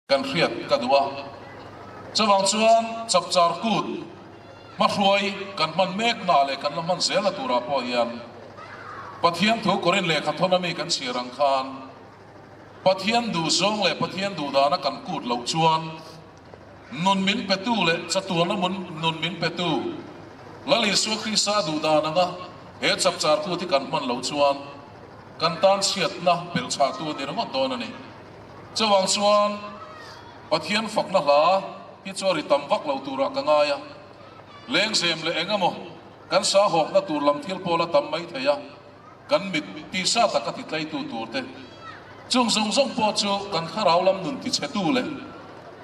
Kan hriat ka duh a. Chuvang chuan Chapchar Kut hmahruai kan hman mek na leh kan la hman zel na turah pawh hian Pathian thu Korin lehkha thawn ami kan chhiar ang khan Pathian duhzawng leh Pathian duhdana kan kut loh chuan nun min petu leh chatuana nun min petu Lal Isua Krista duhdan anga he Chapchar Kut hi kan hman loh chuan kan tan chhiatna belhchhahtu a ni ringawt dawn a ni. Chuvang chuan Pathian fakna hla hi chu a ri tam vak lo turah ka ngai a, lengzem leh eng emaw kan sa hawkna tur lam thil pawh la tam mai thei a, kan mit tisa taka ti tlaitu tur te chung zawng zawng pawh chu kan thlarau lam nun tichhetu leh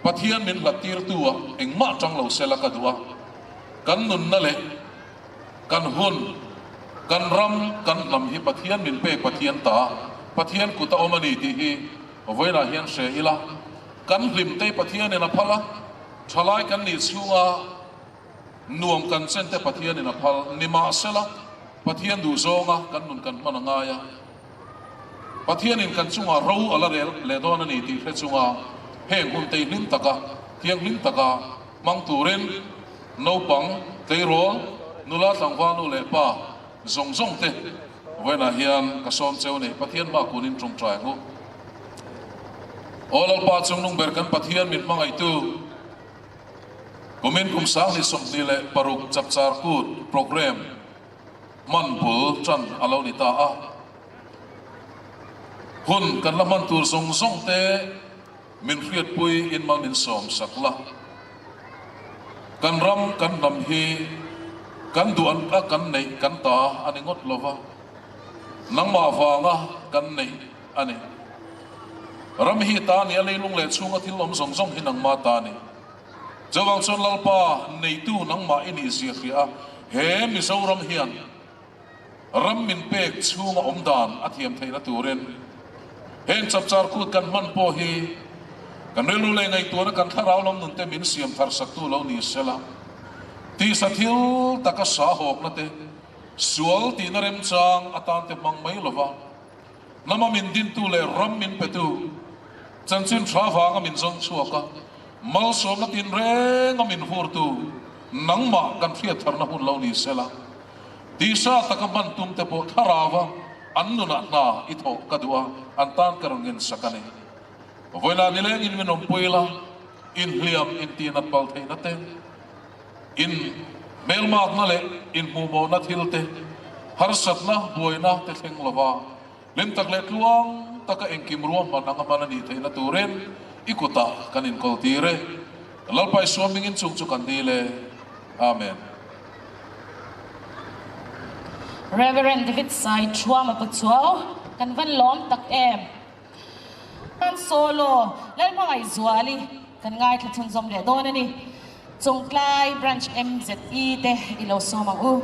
Pathian min hlat tirtu ah engmah tang lo sela ka duh a, kan nunna leh kan hun, kan ram, kan hnam hi Pathian min pek Pathian ta, Pathian kut a awm a ni tih hi vawiinah hian hre ila, kan hlim te Pathianin a phal a, thalai kan nih chhunga nuam kan chen te Pathianin a phal ni mahsela Pathian duhzawnga kan nun kan hman a ngai a, Pathianin kan chungah ro a la rel leh dawn a ni tih hre chunga heng hun te hlim taka thianghlim taka hmang turin Naupang, tleirawl, nula tlangval nu leh pa zawng zawng te vawiinah hian ka sawm cheu a ni. Pathian hma kunin tawngtai ang u. Aw Lalpa chungnung ber kan Pathian min hmangaihtu, kumin kum 2026 Chapchar Kut Programme hman bul tan a lo ni ta a. Hun kan la hman tur zawng zawng te Min hriatpui in mal min sawm sak la. Kan ram kan hnam hi kan duh an a kan neih kan ta a ni ngawt lo va, nangmah vanga kan neih a ni. Ram hi ta ni a leilung leh chhunga thil awm zawng zawng hi nangmah ta a ni. Chuvang chuan Lalpa neitu nangmah i nih zia hria a, he Mizoram hian Ram min pek chhunga awm dan a thiam theihna turin heng chapchar kut kan hman pawh hi kan rilru leh ngaihtuahna kan thlarau lam nunte min siam thar saktu lo ni sela, tisa thil taka sa hawkna te, sual tihna remchang atan te hmang mai lova hnama min dintu leh ram min petu chanchin tha vanga min zawng chhuak a, malsawmna tinrenga min vurtu nangmah kan hriat tharna hun lo ni sela. Tisa taka hman tum te pawh thlarau a an nunah hna i thawh ka duh a, an tan ka rawn ngensak a ni. Vawilah nilengin min awmpui la, inhliam intihnat pal theihna te, in hmelmakna leh inhmuhmawhna thil te, harsatna, buaina te thleng lova hlim tak leh tluang taka engkim ruahman anga hman a nih theihna turin i kutah kan inkawl tir e. Lalpa Isua hmingin chung chu kan dil e. Amen. Rev. David Sai Thuama Pachuau, Kan van lawm tak em? Tan solo Lalhmangaih Zuali kan ngaithla chhunzawm leh dawn a ni. Chawngtlai Branch MZE te i lo sawm ang u.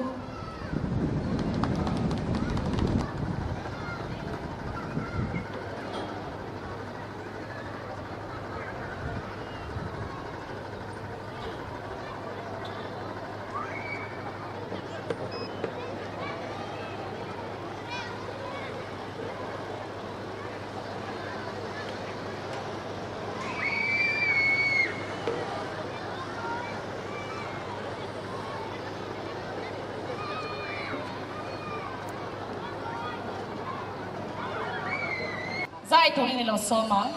Zai turin i lo sawm ang.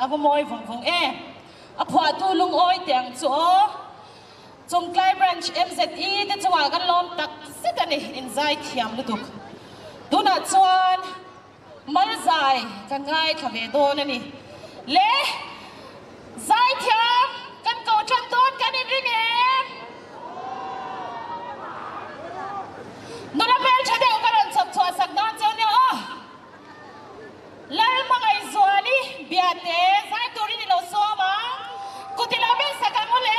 a va mawi vawng vawng em. A phuahtu lungawi teh ang chu aw. Chungtlai Branch MZE te chungah kan lawm tak zet a ni, inzai thiam lutuk. Tunah chuan Malzai kan ngaithla ve dawn a ni. Le zaithiam kan ko tan dawn kan inring em? Nula hmeltha deuh ka rawn chhawp chhuah sak dawn cheu nia aw. Lalhmangaihzuali biate zai turin i lo sawm ang. Kut i lo beng sak ang u le.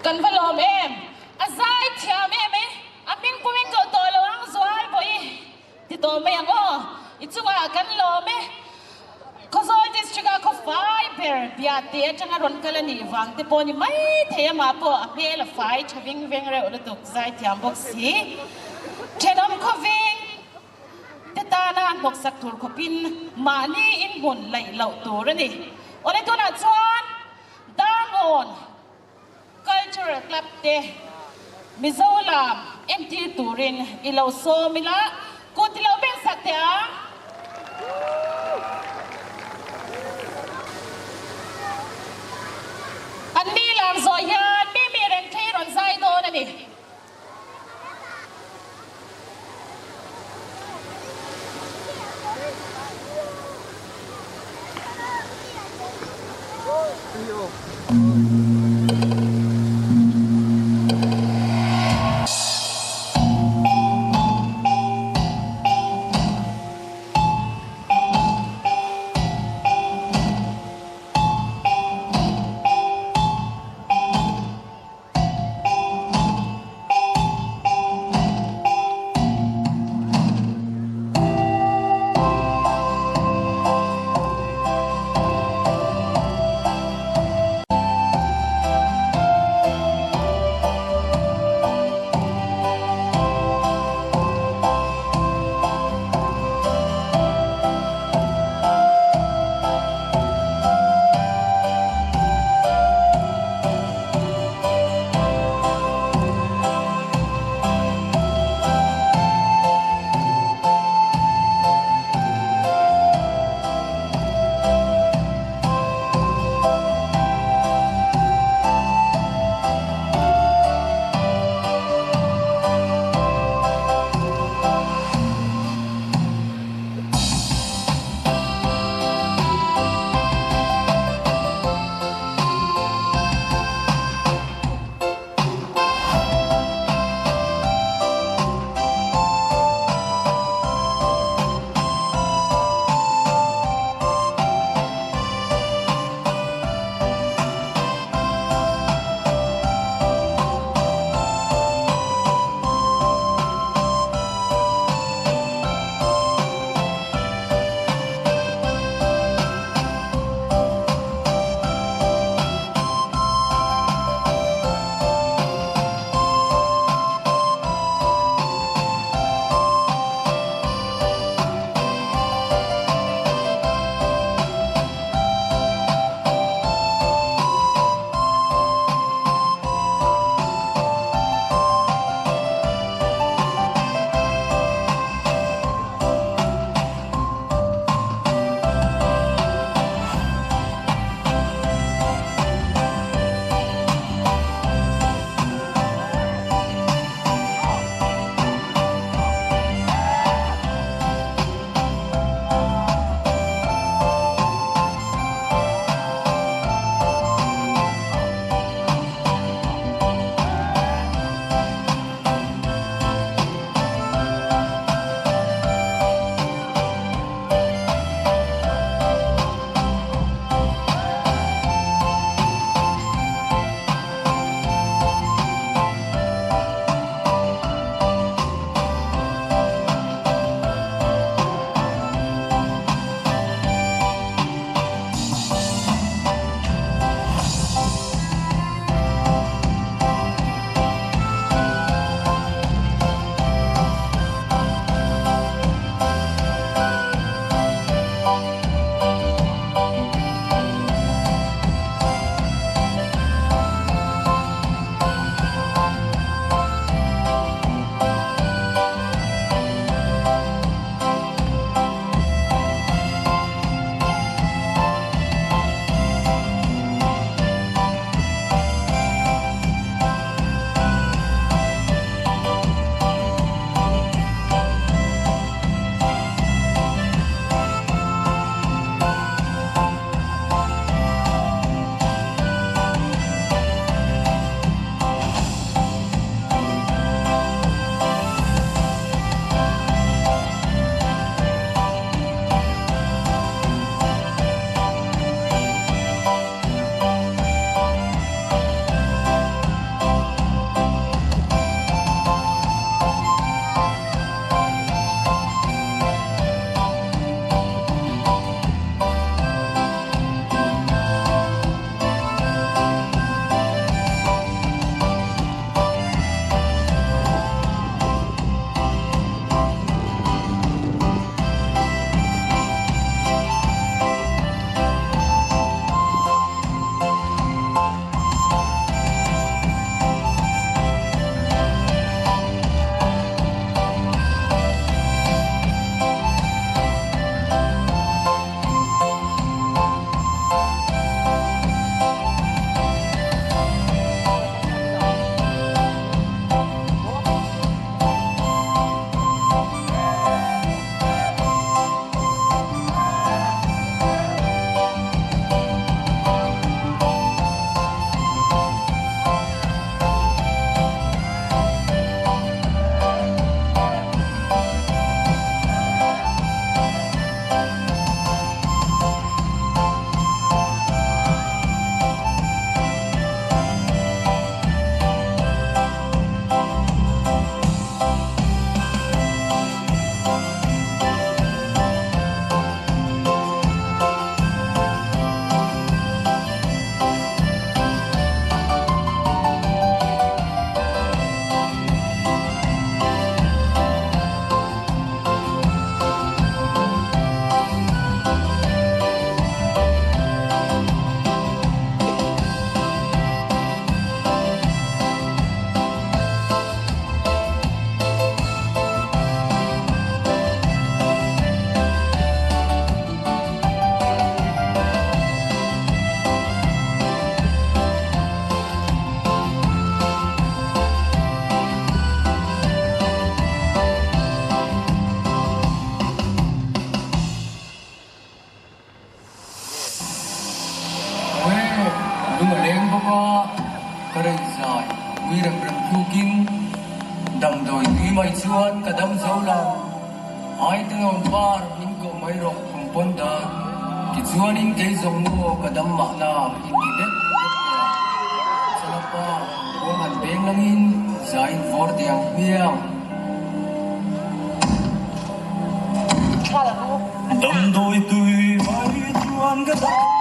Kan va lawm em? District-a khaw fai ber Biate atanga rawn kal a nih vang te pawh ni mai thei amah pawh a hmel a fai tha veng veng reuh lutuk zaithiam bawk si. Thenawm khawveng te tana hnawksak tur khawpin mahni inhmun laih loh tur a ni. Awle tunah chuan Darngawn Cultural Club te Mizo lam entir turin i lo sawm ila, kut i lo beng sak teh ang. An mi lam zawh hian mi mi reng thei rawn zai dawn a ni. Ka rei zai ui rem rem tlukin damdawi tui mai chuan ka dam zo lo. Aitenawm par min koh mai rawh kum pawn dan tichuanin kei zawng maw ka dam mahna in ti deuh deuh teh a. Chalapa ruang han beng langin zaiin vawr teh ang hmiang. Damdawi tui mai chuan ka dam zo lo.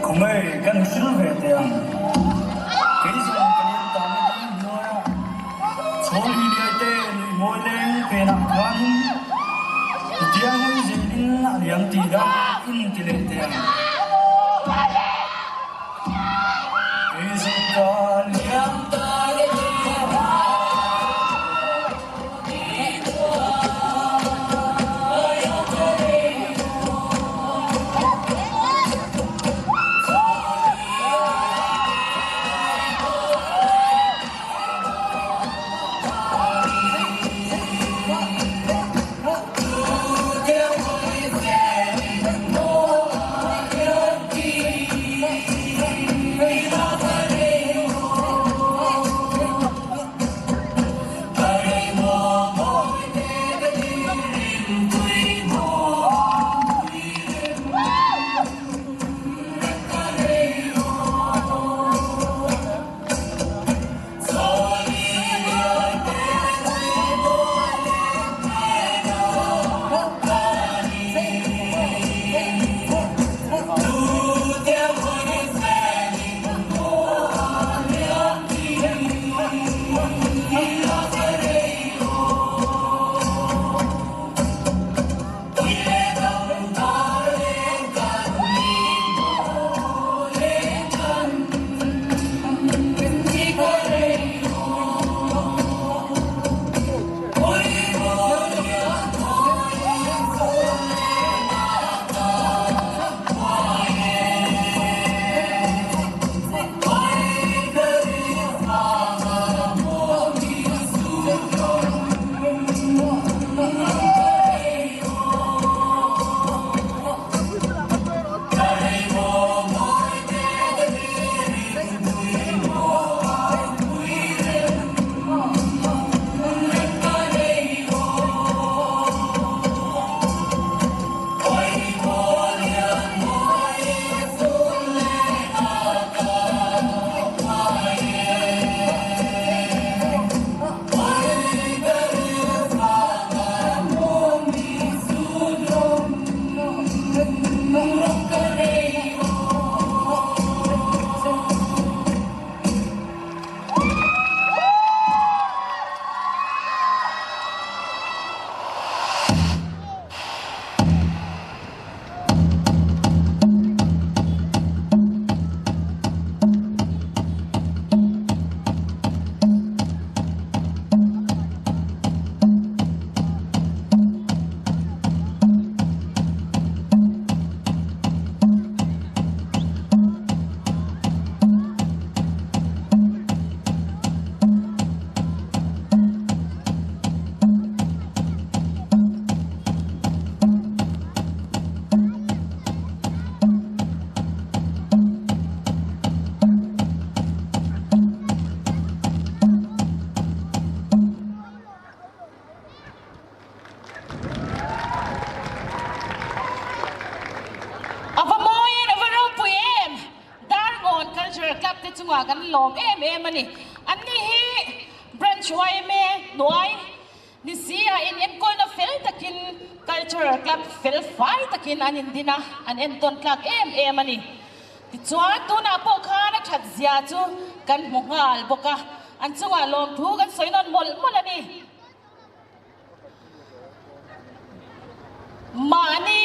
Khawngei kan hrilh ve teh ang. Kei zawng ka lian ta mai dang hnuai a, chhawl hi liai te nui mawi leng penah khanin hetiang hawi zelin a liam ti dah in ti leh teh ang. Kei zawng ka liam ta le chungah kan lawm em em a ni. Anni hi Branch yma hnuai ni si a in enkawlna fel takin Cultural Club fel fai takin an indin a, an entawn tlak em em a ni. Tichuan tunah pawh khan a that zia chu kan hmu nghal bawk a, an chungah lawmthu kan sawi nawn mawlh mawlh a ni. Mahni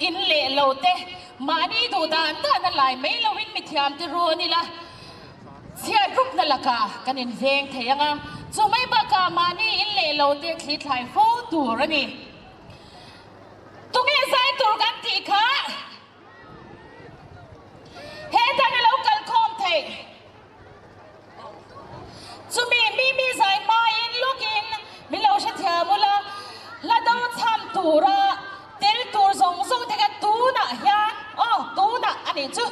in leh lo te, mahni duh dan dan a lai mai loin mithiam te ruan ila chhiat rupna lakah kan inveng thei ang a, chu mai bakah mahni in leh lo te thli thlai fo tur a ni. Tunge zai tur kan tih kha? He dan a lo kal khawm theih. Chumi Mimi zai hmain lawkin min lo hrethiam ula, hla do chham tura tel tur zawng zawng te kha tunah hian, aw tunah a nih chu,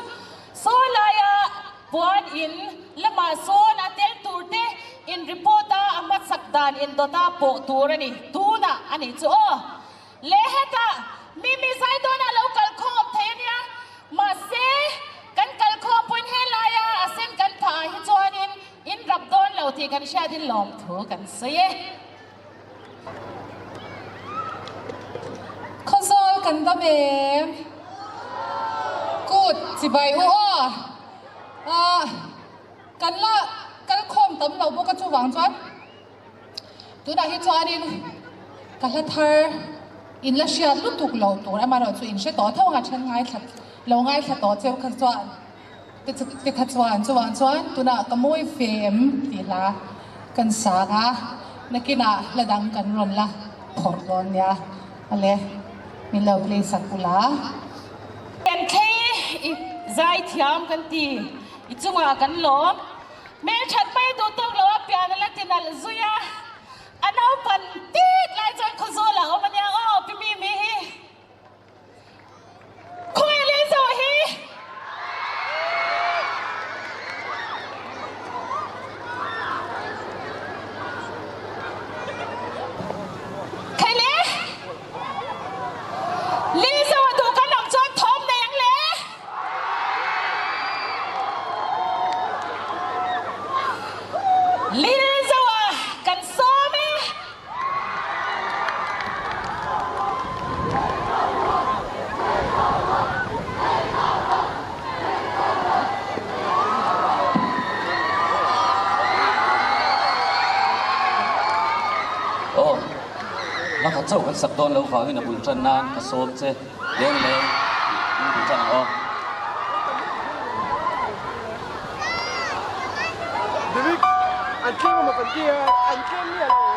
sawi laia puan in lamah sawn a tel tur te in report a, a hmasak dan indawta pawh tur a ni, tunah a nih chu aw. Le hetah Mimi zai dawnah lo kal khawm thei a nia, mahse kan kal khawm pawhin helaia a sen kan thah ah hi chuanin in rap dawn lo tih kan hriatin lawmthu kan sawi e. Khawzawl kan dam em? Kut chibai u aw. Ah, kan la kal khawm tam lo bawk a chuvang chuan. Tunah hi chuanin ka hla thar in la hriat lutuk lo tur amaherawh chu in hre tawh tho ang a then ngaithla lo ngaithla tawh cheu kha chuan te kha chuan chuvang chuan tunah ka mawi ve em tih hla kan sang a nakinah hla dang kan rawn la phawrh dawn nia ale min lo play sak ula. Kan thlei i zaithiam kan ti i chungah kan lawm. Hmelthat mai duh tawk lo a pian a la ti nalh zui a, a naupan tit lai chuan Khawzawl ah awm a nia aw pi Mimi hi. Khawi leh zawh hi. Khai le. Lizzo a duh kan awm chuan thawm nei ang le. Lizzo a kan sawm e. Aw. Hla khat chauh kan sak dawn lo vangin a bul tan nan ka sawm che leng leng in bul tan ang aw. David, an tlem emaw kan ti a, an tlem miah lo.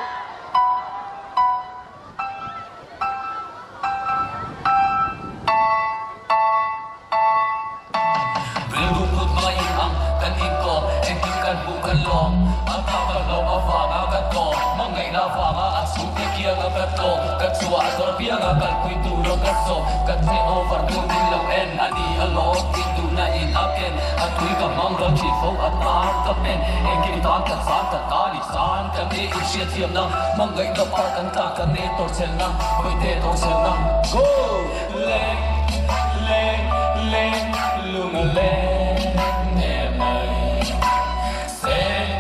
Rilru put hma in ang kan inkawm, engkim kan hmuh kan lawm. An thak kan hlawm avanga kan tlawm, hmangaihna avanga an chhungte kianga kan tlawm. Ka chhuah a dawr pianga kalpui tura ka sawm, ka the over hnu min lo en a ni alawm. Tih duhna in a ken, a tui ka hmang ral thin fo a tan ka pen. Engkim tan ka chan ka tan i chan ka ne in hriatthiamna, hmangaihna par kan tla ka ne tawrhchhelna, hawihte tawrhchhelna. Go! Leng leng leng lung a leng em mai Seng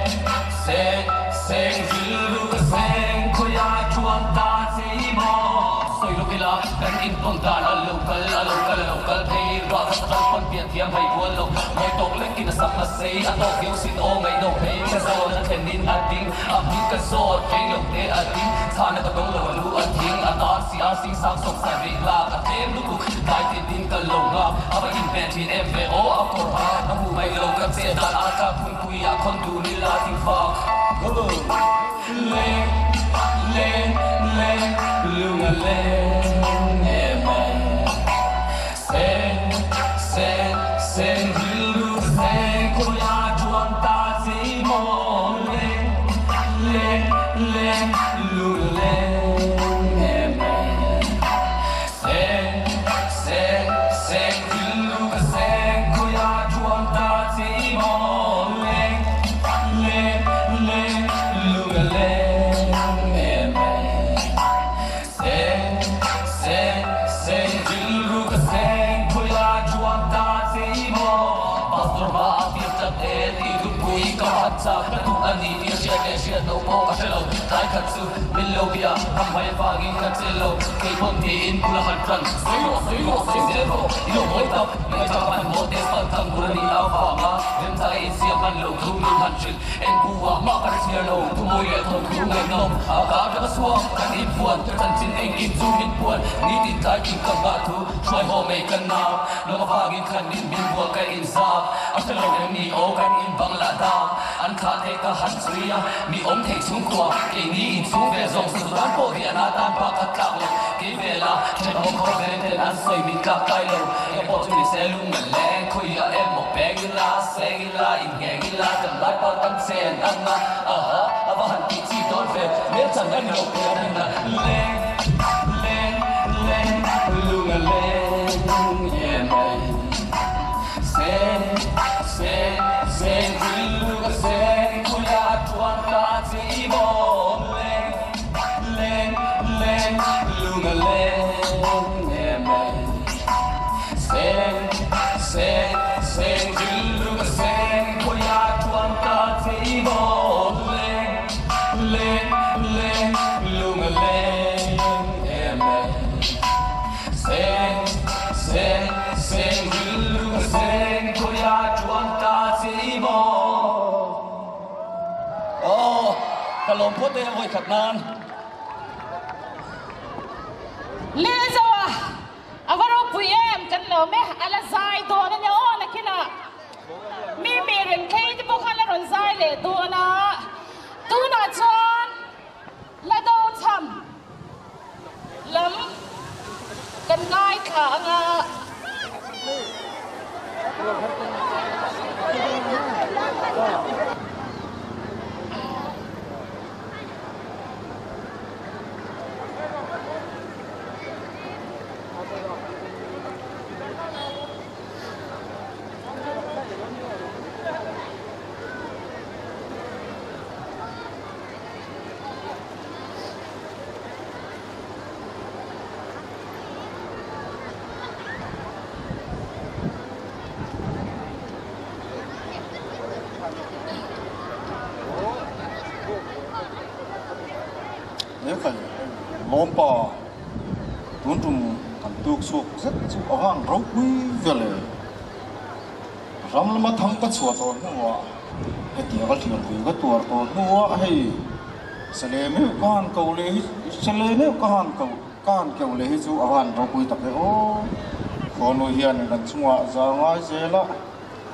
seng seng rilru ka seng khawiah chuan ta che i maw Sawi lawk ila kan intawn dan a lo kal a lo kal a lo kal phei Ruah kha kal pawn pian thiam hei rual lo Mawi tawk lekin a sak a sei a tawk viau sin aw ngaihno phei Ka zawn a thlen in a ding a hming ka zawt phei lo te a ding Chhana ka dawng lo a lu a thing a tar si a sing sang sawk sa rih lak a tlem lutuk Tlai tin in ka lo nghak a va inhmeh thin em ve aw a kawr ha a hmu mai lo ka chet dan a tlak phunpui ah khawn dun ila ding fak Leng leng leng lung a leng em mai Seng seng seng rilru seng khawiah chuan ta che i maw Leng leng leng lung a leng em mai Seng seng seng rilru ka seng khawiah chuan ta che i maw Leng leng leng lung a leng em mai Seng seng seng rilru ka seng khawiah chuan ta che i maw Pastor hma a tir tlat e tih duh. Pui ka han chak ka duh a ni tih a hriat leh hriat loh pawh ka hre lo. Tlai khat chu min lo bia, ram hmai avangin ka cel lo. Kei pawn tiin bul a han tan. Sawi rawh, sawi rawh, sawi zel rawh. I lo hawi tak, ngaihchak hman maw test hman thang tur a nih avanga remchang a insiam hman lo thu min han hrilh. Eng bu ah mah ka hre chhiar lo, thumawi leh thawnthu ngaihnawm a ka atanga chhuak kan inpuan, ka chanchin engkim chu min puan, nitin tlai tin ka nghah thu hruai haw mai ka nau, lawm avangin khan min min bual ka inzap, a hre lo reng ni aw kan in bang lah dak, an thlah theih ka han chhui a, mi awm theih chhungkua, keini inchhung ve zawng sa tan pawh riahna tan bak a tlak lo, kei vela thenawm khaw ven ten an sawi min tlak kai lo, ka pawh chu ni se lung a leng, khawiah emaw peng ila seng ila in. Ngeng ila kan lai pa kan chen ang a, aha a va han tih chi dawn ve, hmel chan a ni lo pui a rin a, leng leng leng lung a leng ye mai, seng seng seng rilru ka seng khuia a tuan ta che i maw, leng leng leng lung a leng ye mai, seng seng seng rilru ka seng khuia tuan ta che i maw, leng leng leng lung a leng em em, seng seng seng rilru ka seng khuia tuan ta che i maw. Aw, ka lawm phawt e a vawi khat nan. Lilzoa a va ropui em kan lawm e, a la zai dawn a nia aw nakinah mi mi reng thlei te pawh khan la rawn zai leh dawn a, tunah chuan la do cham lam kan ngaithla ang a. He kai lawmpa tun tum kan tuk chhuak zet chu a van ropui vel e. Ram lama thang ka chhuah tawh hnuah hetiang a hliampui ka tuar tawh hnuah hei sale meuh ka han ko leh hi sale meuh ka han ko ka han keuh leh hi chu a van ropui tak e aw. Khuanu hian kan chungah za ngai zel a.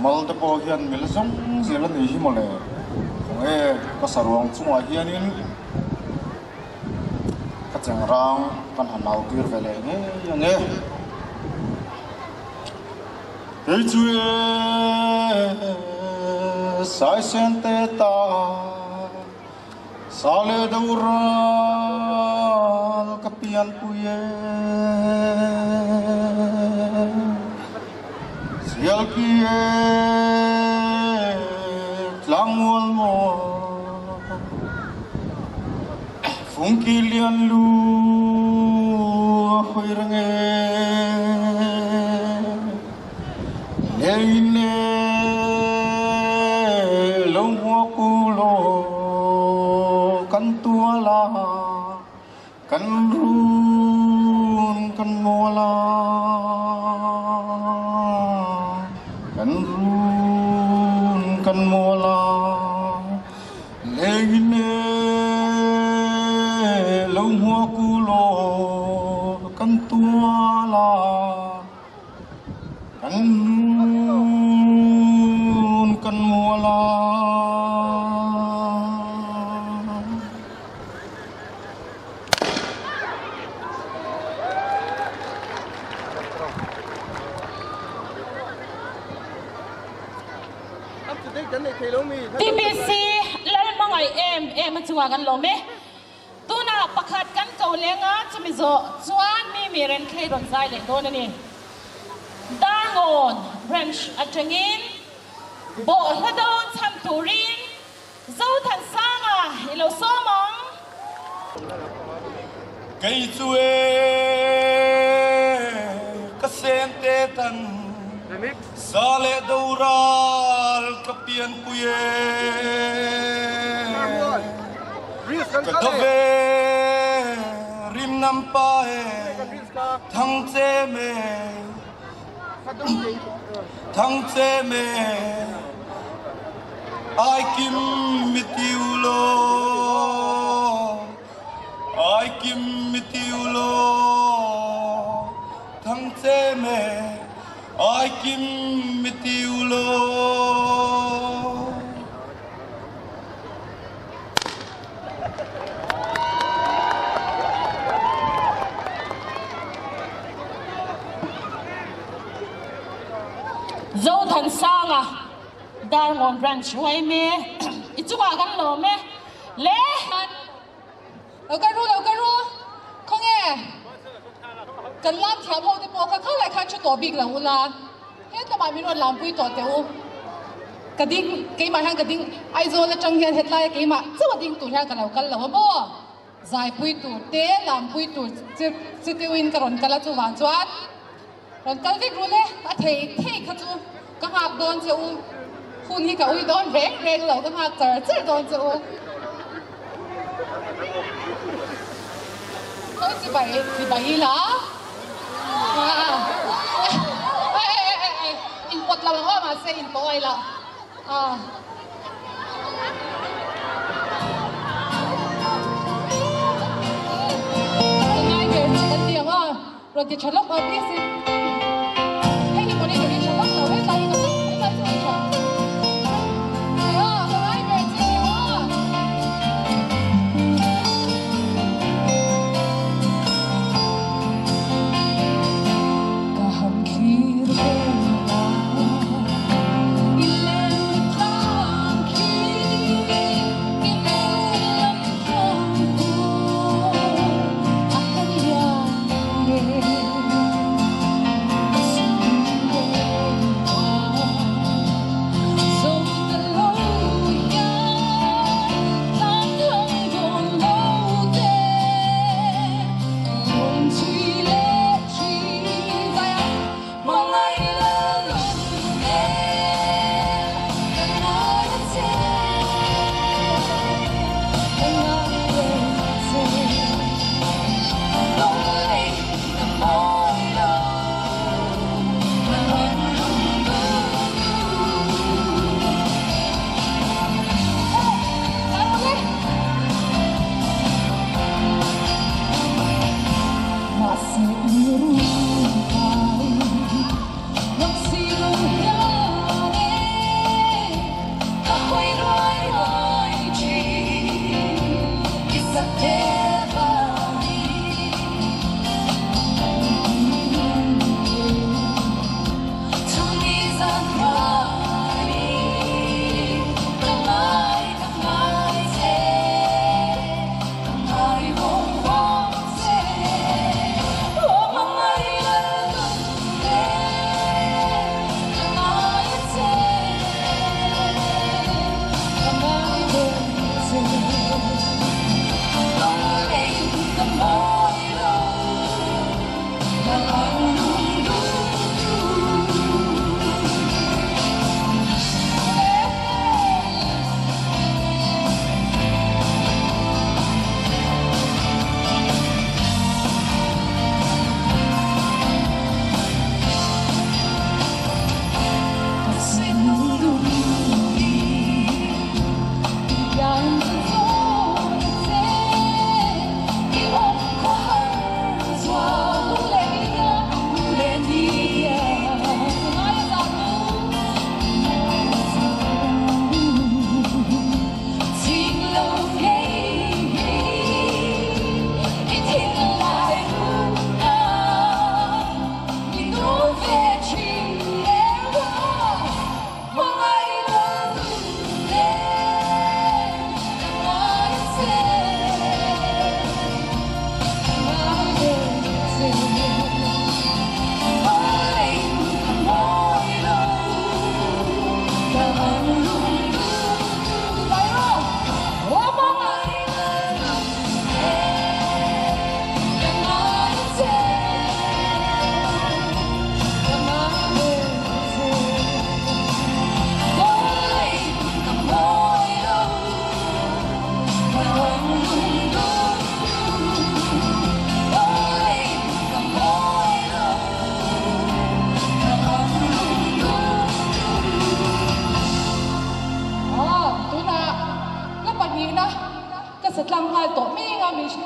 Mal te pawh hian mil zawng zel a nih hi mawle. Khawnge ka saruang chungah hianin ka chengrang kan han au tir ve leh ngei ang e. Kei chu e Saisen te ta sa leh deuh ral ka pianpui e. Sialki e tlangmual maw Fungki lian lu a hawi reng e Lengin e lo hmuak u law kan tual a. Kan run kan mual a, kan run kan mual a, lengin e lo hmuak u law kan tual a, kan run kan mual a. TBC Lalhmangaih em em a chungah kan lawm e. Tunah pakhat kan ko leng a, chumi zawh chuan mi mi renthlei rawn zai leh dawn a ni. Darngawn Branch atangin bawhhla dawn chhan turin Zothansanga i lo sawm ang. Kei chu e ka sente tan sa leh doral ka. ka pianpui e. Ka dawve rimnam pa e thang chem e thang chem e ai kim mi tiu lo ai kim mi tiu lo thang chem e ai kim mi tiu lo. Zothansanga Darngawn Branch Huaime i chungah kan lawm e le. Lo kal ru, lo kal ru, khawnge kan lam thiam ho te pawh kha kha lai khan thu tawh bik lo ula, hetlama min rawn lampui tawh teh u. Ka ding, keimah hian ka ding, Aizawl atang hian hetlaia keimah chauh a ding tur hian ka lo kal lo a maw? Zaipui tur te, lampui tur chi chi deuhin ka rawn kal a chuvang chuan rawn kal vek ru le, a thei thei kha chu ka nghak dawn che u, hun hi ka ui dawn reng reng lo, ka nghak char char dawn che u. Khawi chibai chibai ila in pawt lo ang aw mahse in pawh ai la. Ka ngai ber chu kan ti ang a, rawn ti tha lawk a please in. Hei hi mawni ka ri tha vak lo, hetlai hi ka hetlai chu ri tha. Hei aw, ka ngai ber chu ti ang a. Ka han thlir vel a.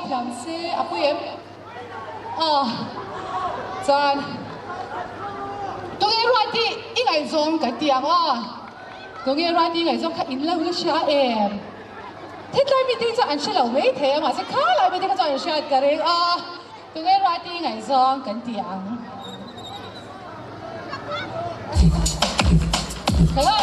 thiam se a pawi em? Aw chuan tunge Ruati i ngaihzawng kan ti ang aw. Tunge Ruati i ngaihzawng kha in lo la hria em? Hetlai mite hi chuan an hre lo mai thei a mahse khalai mite kha chuan an hriat ka ring a. Tunge Ruati i ngaihzawng kan ti ang. Hello.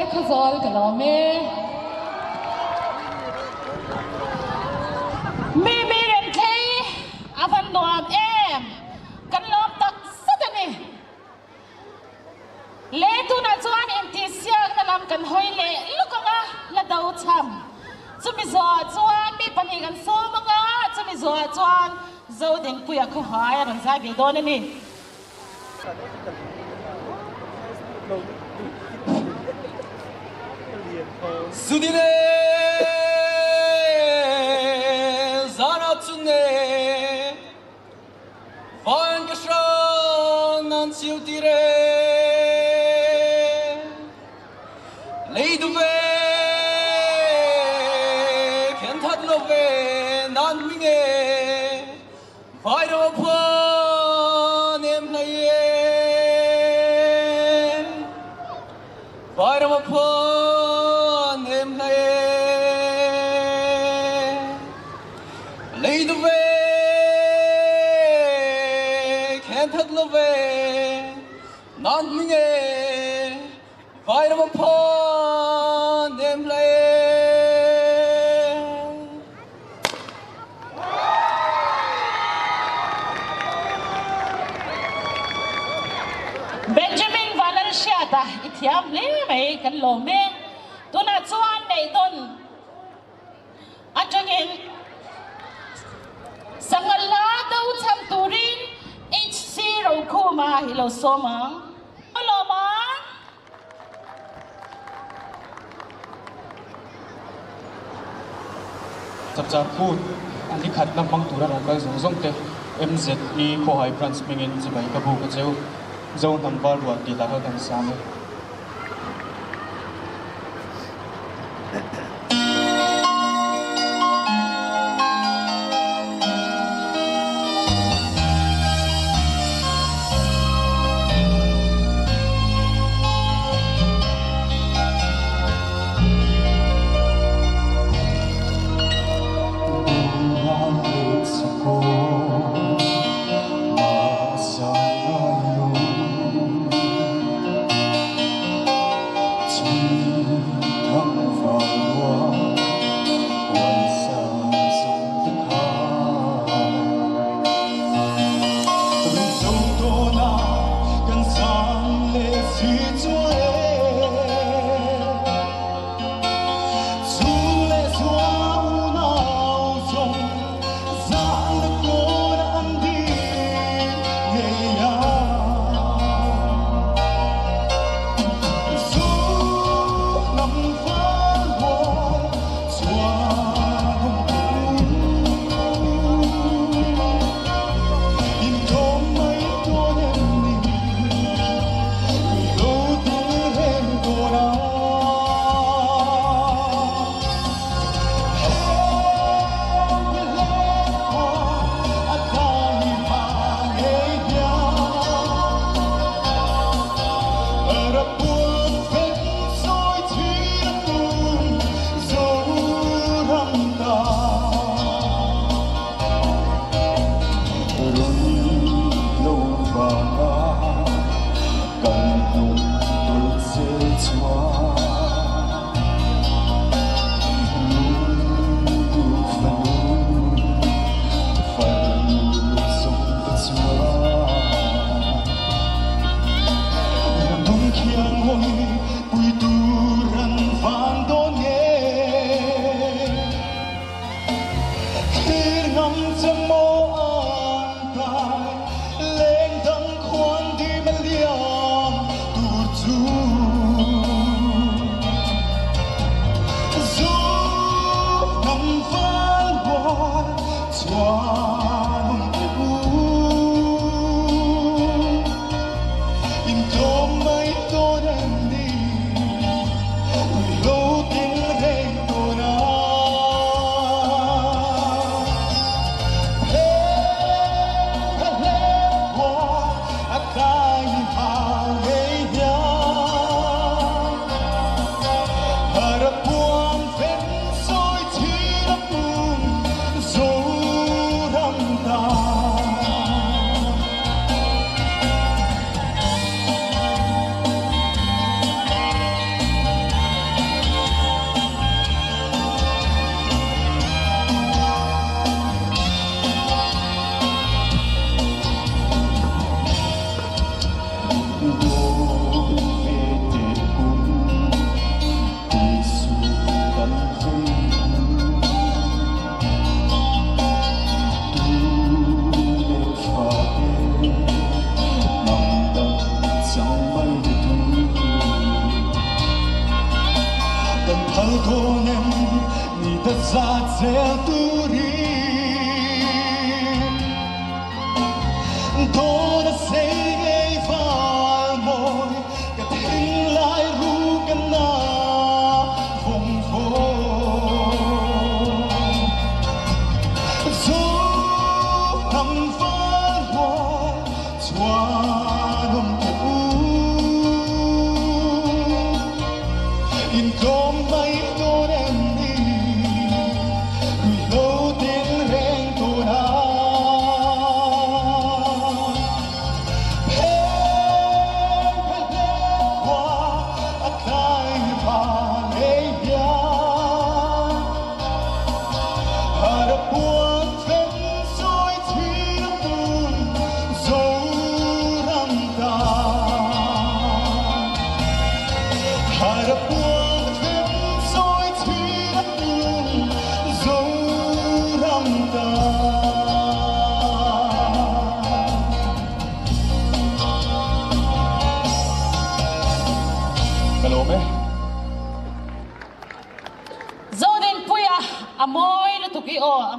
Khawzawl ka lawm e. Mi mi rem thei a van nuam em! Kan lawm tak zet a ni. Le tunah chuan intihsiakna lam kan hawi leh luk ang a, la do cham. Chumi zawhah chuan mi pahnih kan sawm ang a, chumi zawhah chuan Zodinpuia khawhai a rawn zai ve dawn a ni. Zudine zana chune van ka hran nan chiu ti re. Nan hming e, Vairama phuan em hlei e, Vairama phuan em hlei e, Lei duh ve, khen that lo ve, Nan hming e, Vairama phuan em hlei e. Benjamin Vanlalhriata i thiam hle mai kan lawm e. Tunah chuan neihdawn atangin Sangal la do cham turin HC Rokhuma hi lo sawm ang. Lawm ang. Chapchar Kut a ni khatna hmang tura rawn kal zawng zawng te MZE Khawhai Branch hmingin chibai ka buk a cheu. Zo hnam val rual tih lah kha kan sang e.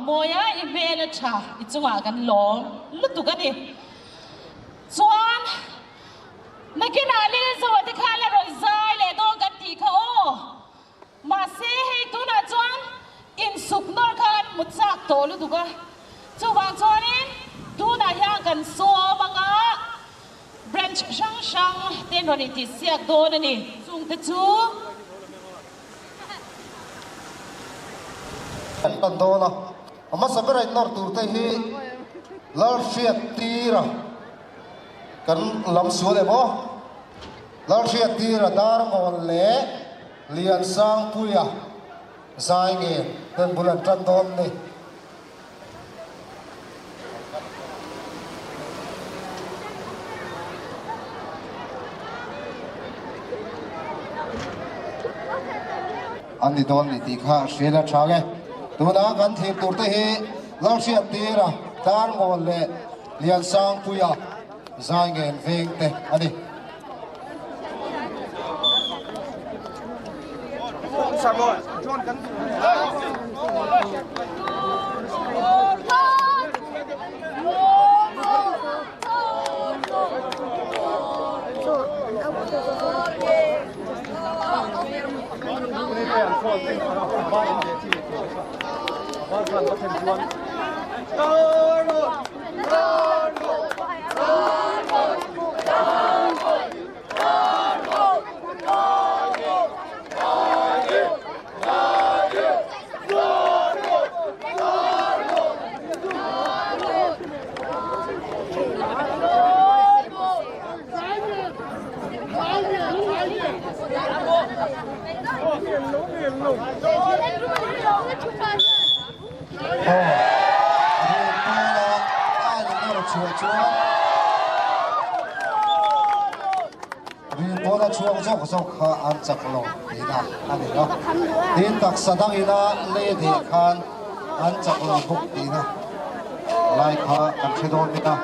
mawi a, i hmel a tha, i chungah kan lawm lutuk a ni. Chuan nakinah Lilzoa te kha la rawn zai leh dawn kan tih kha aw. Mahse hei tunah chuan insuk nawr kha an hmu chak tawh lutuk a, chuvang chuanin tunah hian kan sawm anga branch hrang hrang te rawn intihsiak dawn a ni. Chungte chu. Kan pan dawn a, a hmasa bera innawr tur te hi Lalhriattira kan lam sual em aw? Lalhriattira Darngawn leh Liansangpuia zai nge ten bul an tan dawn ni. An ni dawn ni tih kha hriat a tha nge. Tuna kan thlir tur te hi Lalhriattira Darngawn leh Liansangpuia zai ngen veng te a ni. Rilpawla chhuak zawk zawk kha an chak lo tihna a ni a, tin taksa dangina lei deh khan an chak lo bawk tihna lai kha kan hre dawn mai a.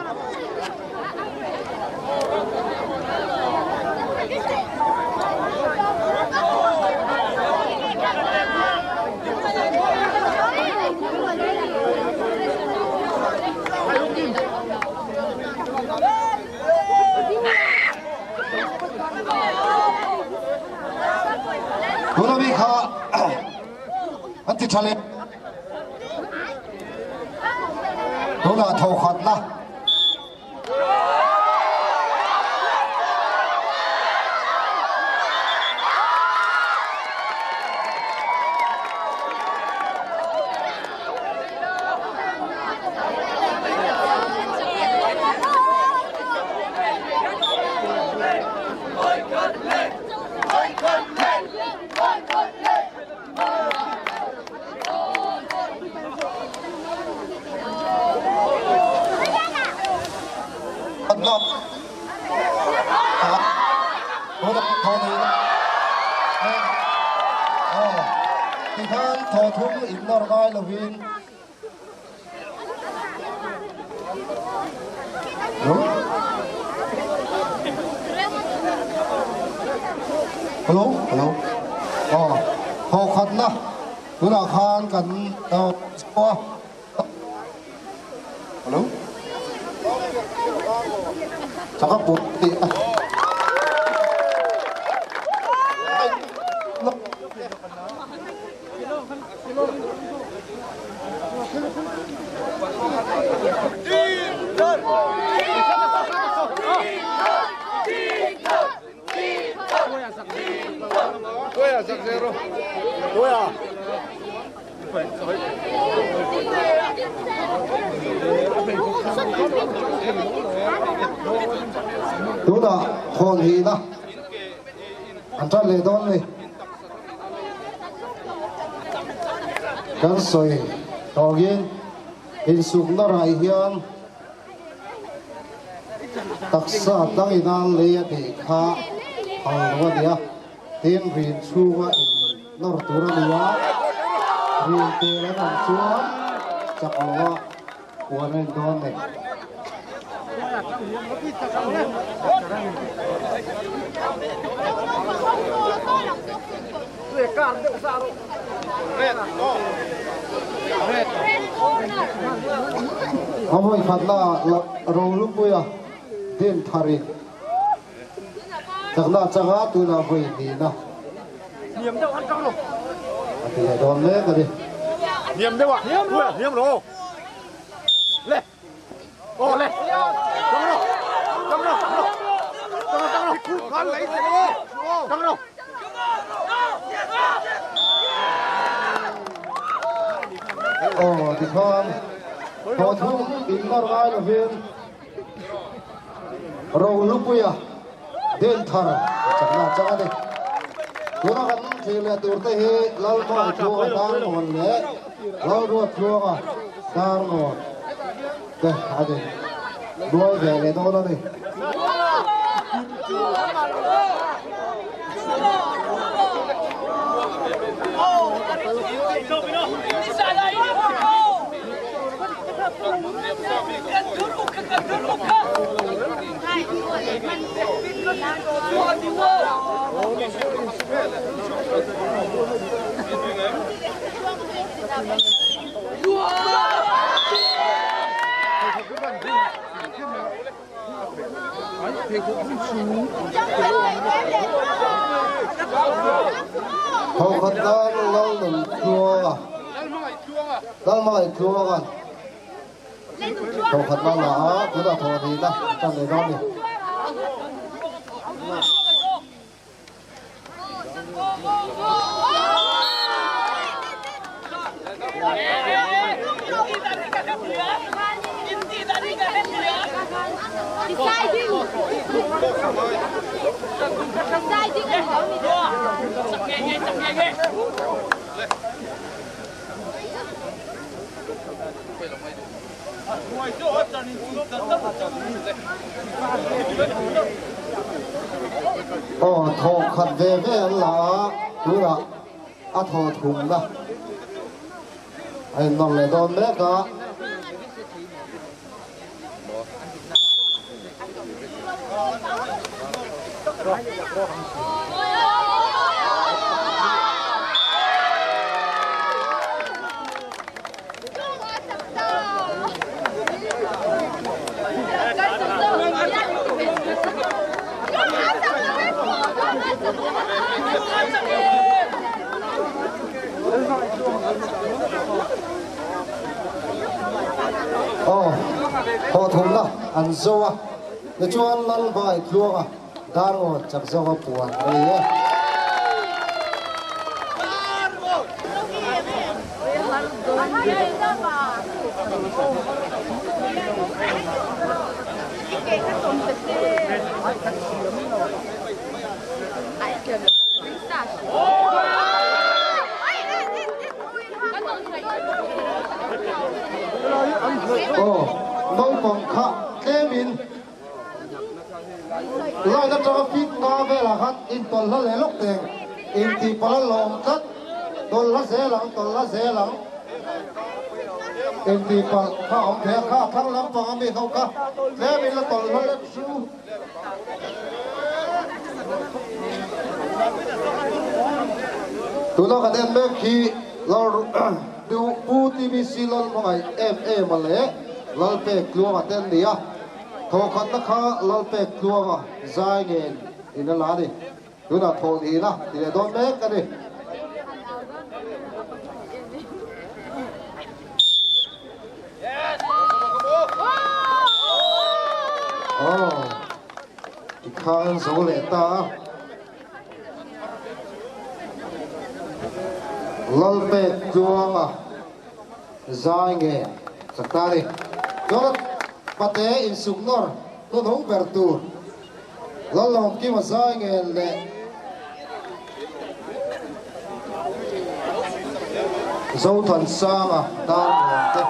Tuna mi kha an ti tha leh. Tunah thawkhatna. Tikhan thaw thum in nawr ngai lovin Hello hello aw thaw khatna tunah khan kan Hello Chaka put tih a. Tunah thawn hina an tan leh dawn ni. Kan sawi tawngin insukna rai hian taksa dangina lei a tih kha phal lo a nia. Tin rin chhunga in nawr tur a ni a, rin tel an awm chuan chak loa puan a in dawn nei. A vawi khatna Rolupuia din tharin chakna changa tunah vawi hnihna a ti leh dawn mek a ni. Aw tikhan thawthum in nawr ngai lovin Rohlupuia Denthar chakna chang a ni. Tuna kan thlir leh tur te hi Lalhmai Tluanga Darngawn leh Lalruat Tluanga Darngawn te a ni nual ve leh dawn a ni. Thawkhat nan Lalnuntluanga Lalhmangaih-Tluanga'n Thawkhat nan la a, tunah thawh nihna a tan leh dawn a ni. Aw thawh khat ve ve an la a, tunah a thaw thumna a inmang leh dawn mek a. Aw, haw thumna an zo a, tichuan Lalbai Tluanga Darngawn chak zawnga puan a ni e. Aw, naupang kha tlemin line atanga feet nga velah khan intawlhla leh lawk teng intih palh a lawm tlat, tawlhla zel ang, tawlhla zel ang intih palh kha a awm thei a, kha a thlang lampang ami ho kha tlemin la tawlhla lek su. Tuna kan en mek hi Lal Pu TBC Lalhmangaih em em a leh Lalpek Tluanga te an ni a, thawhkhatna kha Lalpek Tluanga zai ngen in a la a ni. Tunah thawh nihna ti leh dawn mek a ni. Aw, i khang zo leh ta a. Lalpek Tluanga zai nge chak ta a ni. Chuan pate insuk nawr hnuhnung ber tur. Lalawmkima zai ngen leh Zothansanga dar nuam te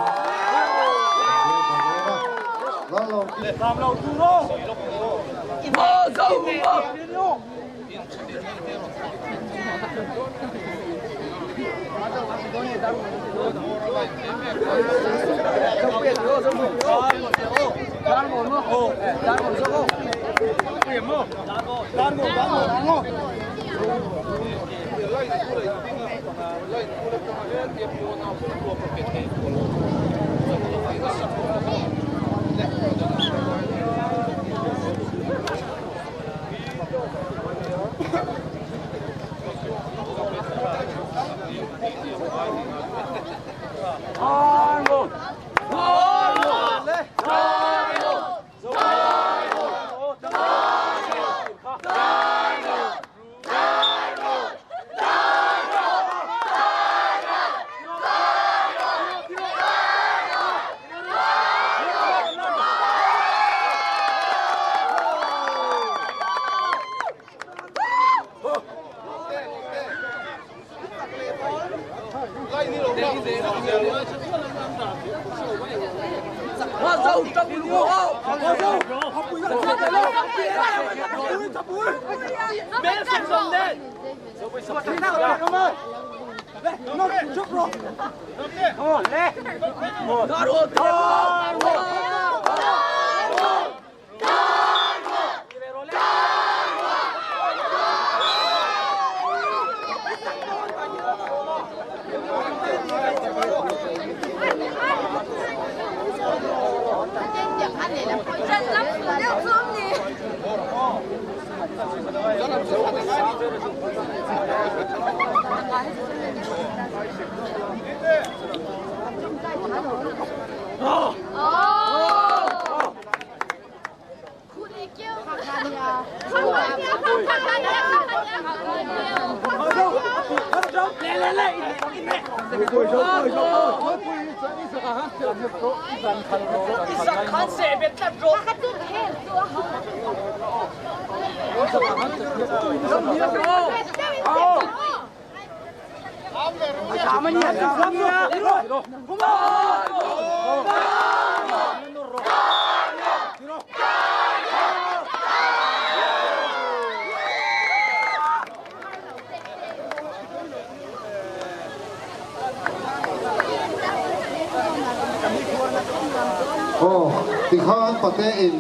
Aw, tikhan pate in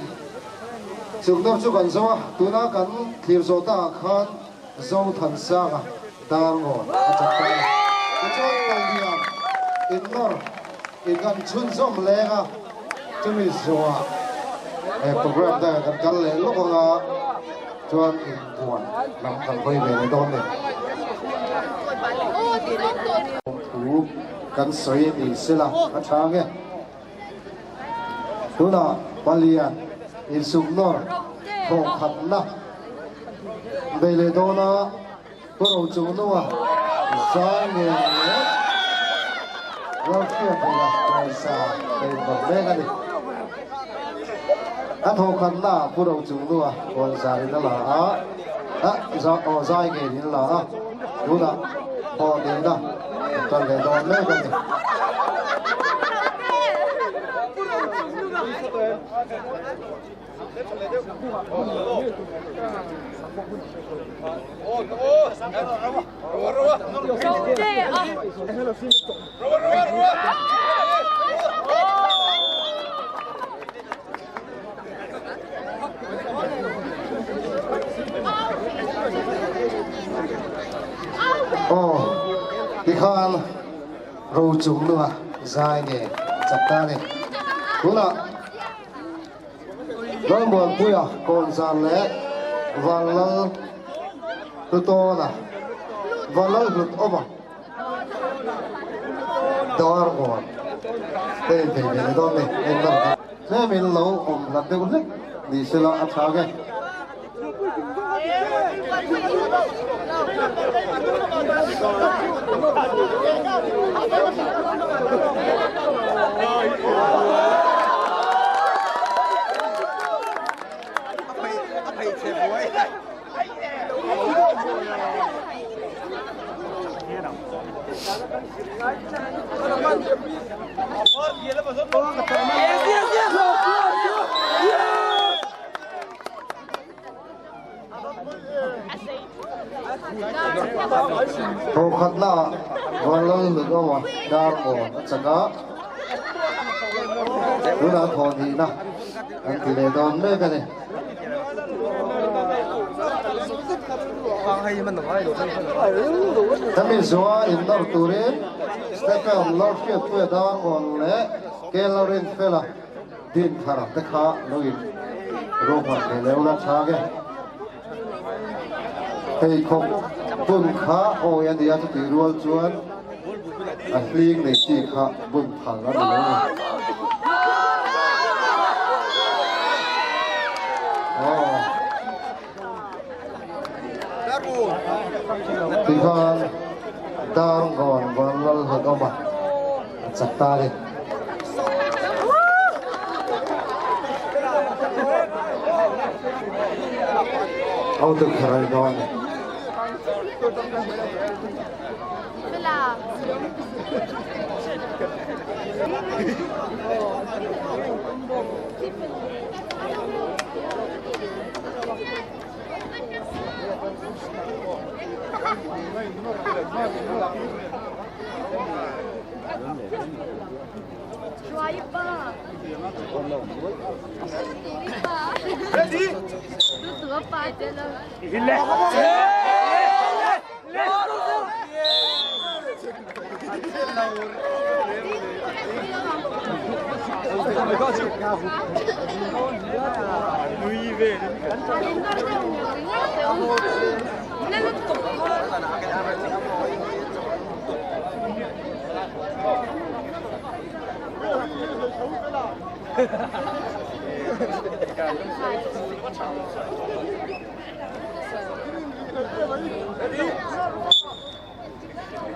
chukna chu kan zo a, tuna kan thlir zawh ta ah khan Zothansanga dar ngawn a chak ta a ni. Tichuan Palian in nawr in kan chhunzawm leng a, chumi zawhah he program te kan kal leh lawk ang a, chuan inbuan lam kan hawi ve leh dawn ni. Thu kan sawi ni sela a tha nge. Tunah Palian insuk nawr thawh khatna bei leh dawna Pu Rochungnunga zai ngen leh Lalhriat Hmela pawisa ka inbawrh mek a ni. A thawh khatnaah Pu Rochungnunga kawnzarin a la a, aw zai ngenin a la a, tunah thawh nihna an tan leh dawn mek a ni. Aw, tikhan rochung nunga zai nge chak ta a ni. Tunah Lalmuanpuia Kawnzar leh Vanlal Hlutawna, Vanlal Hlutawma Darbawn te in thei ve leh dawn ni. Engdang kha tlemin lo awm hlat deuh hlek ni sela a tha nge. Thawkhatna ah Vanlal Lugawa dar awn a chak a, tunah thawhnihna an ti leh dawn mek a ni. Hemi zuwa innawr turin Stephen Lalhriatpuia Darngawn leh Kay Lalrinfela Dinthar te kha lo in ruahman ve leu la chhang e. Pheikhawk bun kha awi a nia chutih rual chuan a hling nei chi kha bun phal a ni lo ni. Aw. Tikhan Darngawn Vanlalhlawma a chak ta a ni. Auto kher dawn a ni.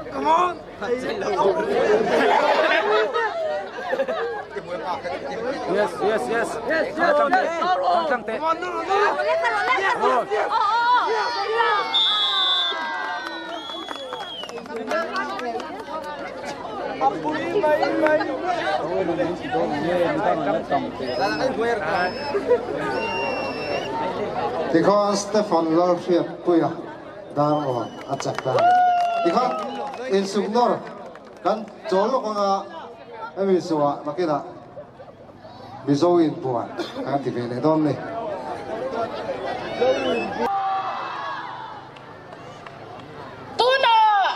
Come on! Yes, yes, yes. Yes, yes, yes. Come on, no, no, no. Yes, yes. Tikhan Stefan Lalhriatpuia Darngawn a chak ta a ni. Tikhan insuk nawr kan chawl lawk anga hemi suah nakinah Mizo inbuan kan ti ve leh dawn ni. Tunah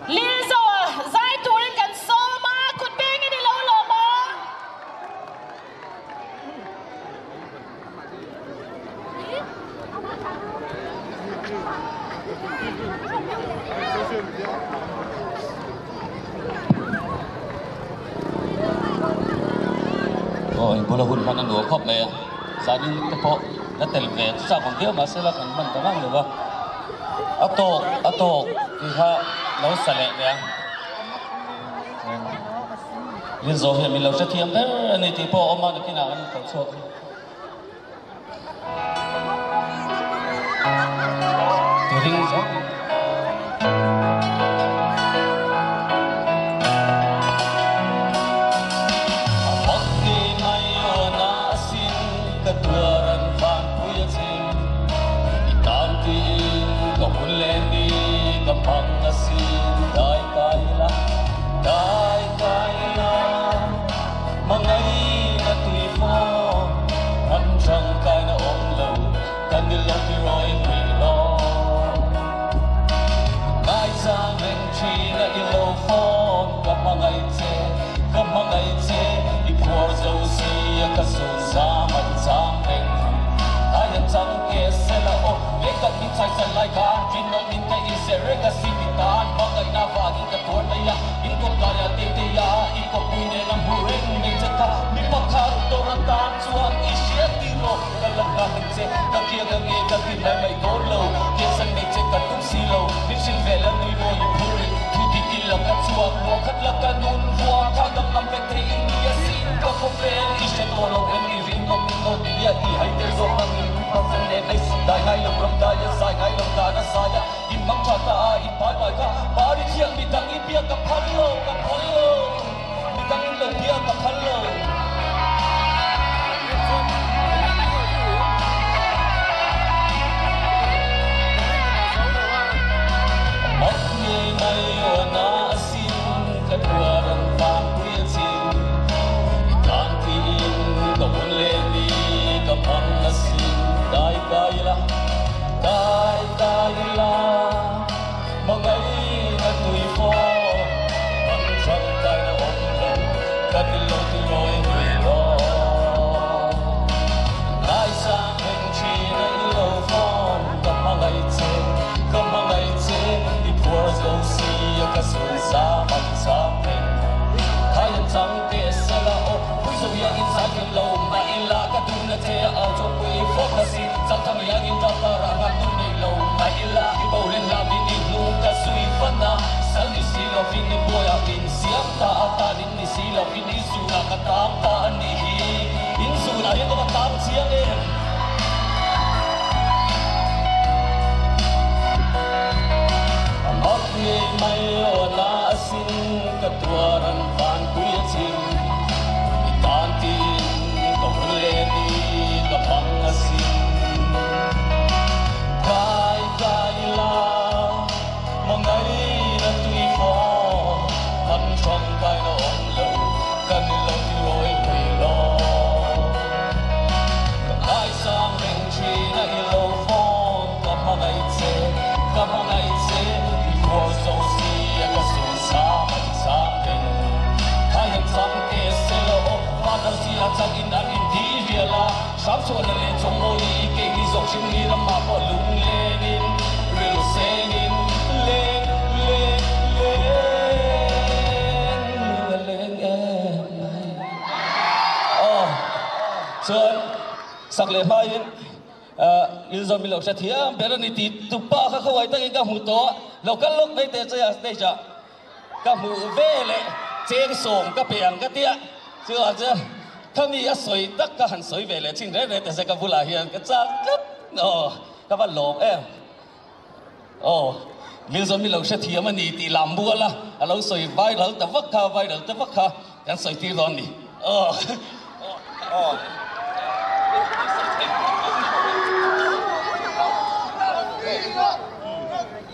Lilzoa zai turin kan sawm a, kut bengin i lo lawm a. Aw in bula hun hman a nuam khawp mai a, zanin te pawh la tel ve chak ang viau mahse la kan hman ta ngang lo va, a tawk a tawk tih kha lo sa leh teh ang. Lilzo hian min lo hrethiam ber a ni tih pawh a awm a, nakinah kan inkoh chhuak ang. Kan ilo ti rawi lui lo. Ngaisang reng thin a ilo fawm ka hmangaih che, ka hmangaih che I phuar zo si a ka sawi zam an cham reng. Khai an chang teh sela aw pui zo hian in zai thei lo mah ila ka duhna che a au chaw pui i fawk ka si chang thang hian in ram ka rah ngak duh nei lo mah ila i bo len lam in i hnung ka zui fan a sal ni si lovin i buaiah min siam ta a tan in ni si lovin i zunah ka tang ta a nih hi in zunah hian ka va tang chiang em. A mak ngei mai aw a na asin ka tuar an vanpui a chim i tan tiin ka hun leh ni ka hmang asin. Kai kai ila mangaina tui fawm kan tangkaina awm lo kan ilo ti rawi hlui lo. Ka ngaisang reng thin a ilo fawm ka hmangaih che ka hmangaih che i huar zo si a ka sun sang an chang reng. Khai han chang te se lo aw father si a chang in an in di rial a hram chhuah na leh chawng mawi i kei ni zawk hrim ni ram ah pawh lung len in rilru sen in leng leng leng lung a leng em mai. Aw chuan sak leh hmaiin Lilzawm i lo hre thiam ber a ni tih tupa kha khawngaih takin ka hmu tawh a, lo kal lawk mai teh che a stage ah ka hmuh ve leh cheng sawm ka pe ang ka tia chuan chuan khami a sawi tak ka han sawi ve leh thin reng reng teh se ka bulah hian ka chak tlat aw ka va lawm em aw Lilzawm i lo hre thiam a ni tih lam mual a a lo sawi viral ta vak kha viral ta vak kha kan sawi tir dawn ni aw.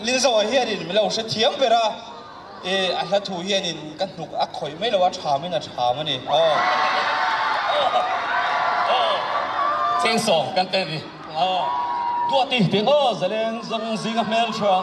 Lilzoa hianin min lo hre thiam ber a, e a hla thu hianin ka hnuk a khawih mai lo a, thamin a tham a ni. Aw. Cheng sawm kan tel ni. Duati tih aw zaleng zawng zinga hmeltha.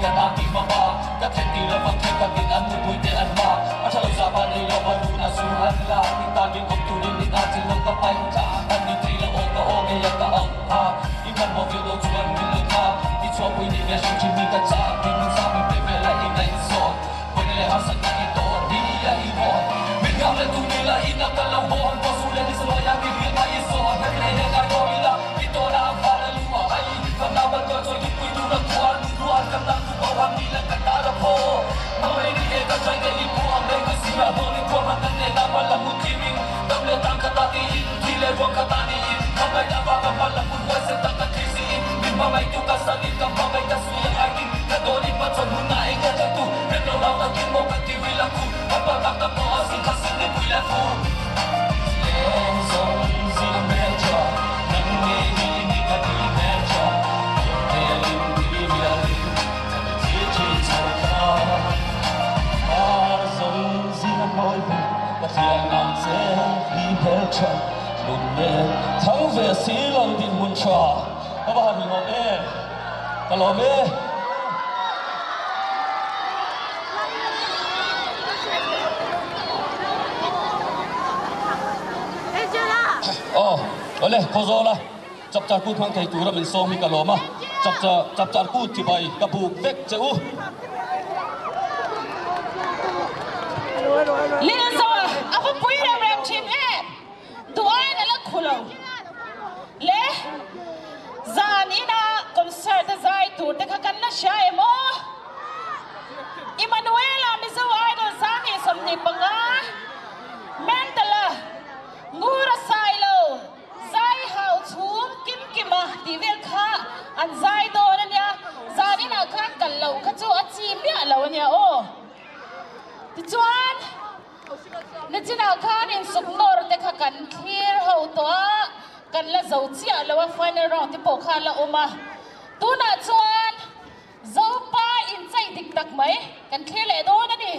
ka tan tih hma hma Ka thlen tir lovang thenkhatin an nupuite an hma A tha lo zah pa nei lova run a zu an lak I tan min awm turin in a thil lo ka pai tla An ni thei lo aw ka aw ngei a ka au ha I hmanhmawh viau lo chuan min lo thlak I chhuahpui nih ve hrim hrim hi ka chak Min hmun sang min pe vel a i ngaihzawn Pawina leh harsatna i tawn hi a i rawn Min nghak leh tu ni la in a ka lo hawn Boss u leh ni saluai a mi hriat a i zawn Hemi leh he ngai dawn ila i tawn a ang fal a lu a ai Ka nau kan tuar chawi ding pui tur a khuar Nu rual ka nang tu bo ang ni la ka ta la phaw Mamai ni e ka chai te i phu ang rei ka zing a hnawn in khuar hman kan leh na hma la mu thim in Dam leh tang ka ta tiin thi leh ruang ka ta niin Ka ngaihna vang a hma la hmun huaisen tak ka thlir siin Min hmangaih tu ka san in ka hmangaih ka sui a ngai tin Ka dawn in hmachhawn hun a eng ka tla tu Rem lo rau takin maw kan ti ril a khu Kan pa tak tak pawh a sin kha sin ni pui leh fu Leng zawng zing hmel tha Nang nge hi ni ka ti hmel tha Hmel in ti mial in Ka ti thi thi chho kha Mar zawng zing a mawi ve Pathian ang che hi hmel tha Nun nen thang ve si lo dinhmun tha Ka va han hlawh em Ka lawm e. Aw awle Khawzawl a Chapchar kut hmang thei tura min sawm hi ka lawm a, Chapchar Chapchar kut chibai ka buk vek che u. Lilzoa a va pui rem rem thin em! Duain a la khu lo le zan ina concert a zai tur te kha kan la hria em aw? Emmanuela Mizo Idol 125 Mental-a Ngura Sailo Zai hau chhum kim kim a tih vel kha an zai dawn a nia, zan inah khan kal loh kha chu a chi miah lo a nia aw. Tichuan, nichinah khan insuk nawr te kha kan thlir ho tawh a, kan la zo chiah lo a, final round te pawh kha a la awm a. Tunah chuan Zopa inchei dik tak mai kan thlir leh dawn a ni.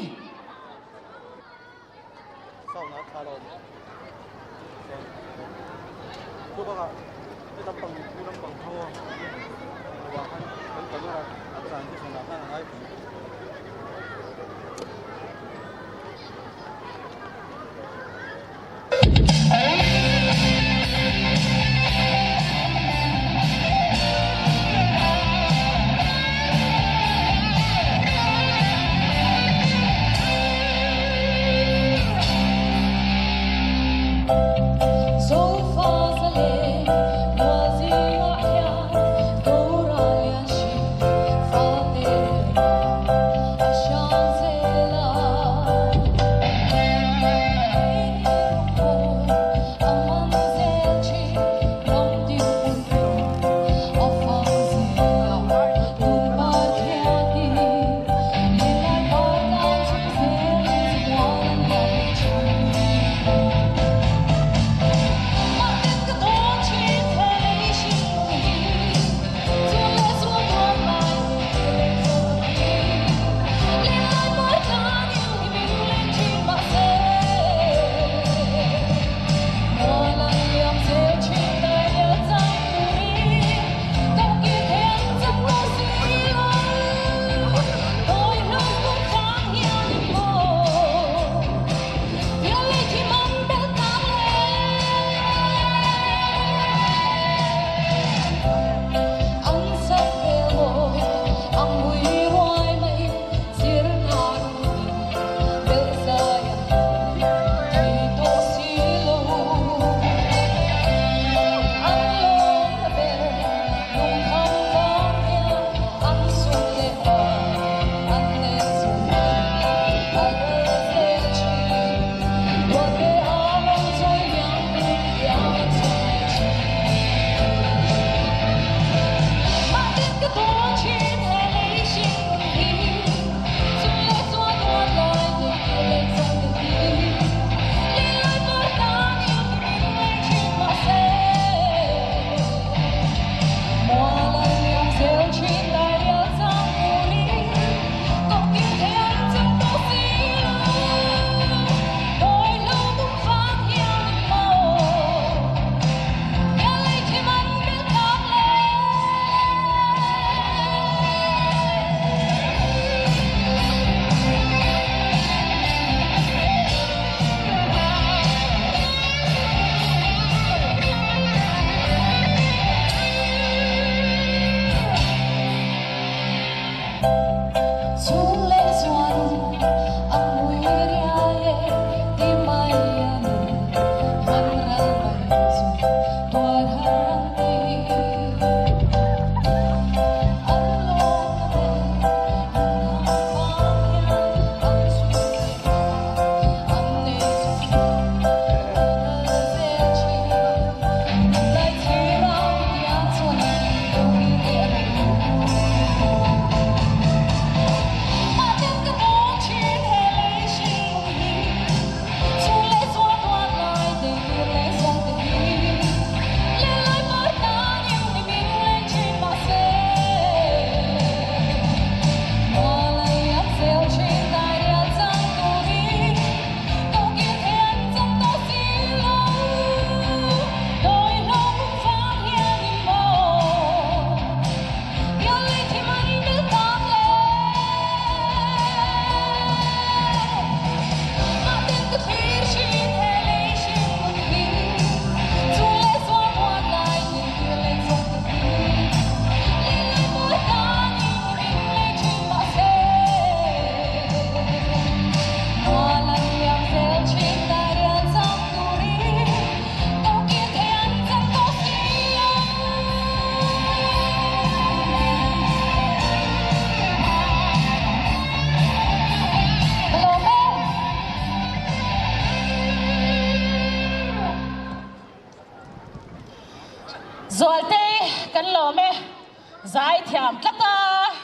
Zaithiam tlat a,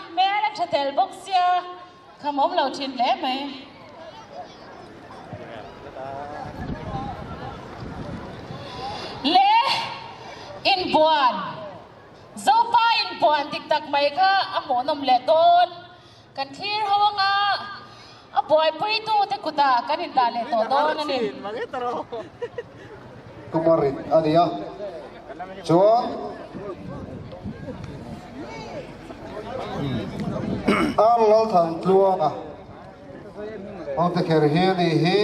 hmel a tha tel bawk sia, khamawm lo thin hle mai. Le inbuan, Zopa inbuan dik tak mai kha a hmuhnawm leh dawn. Kan thlir ho anga a buaipuitu te kutah kan indah leh tawh dawn a ni. Kumarit a ni a, chuan Ar Lalthantluanga Hawtekher hi a ni hi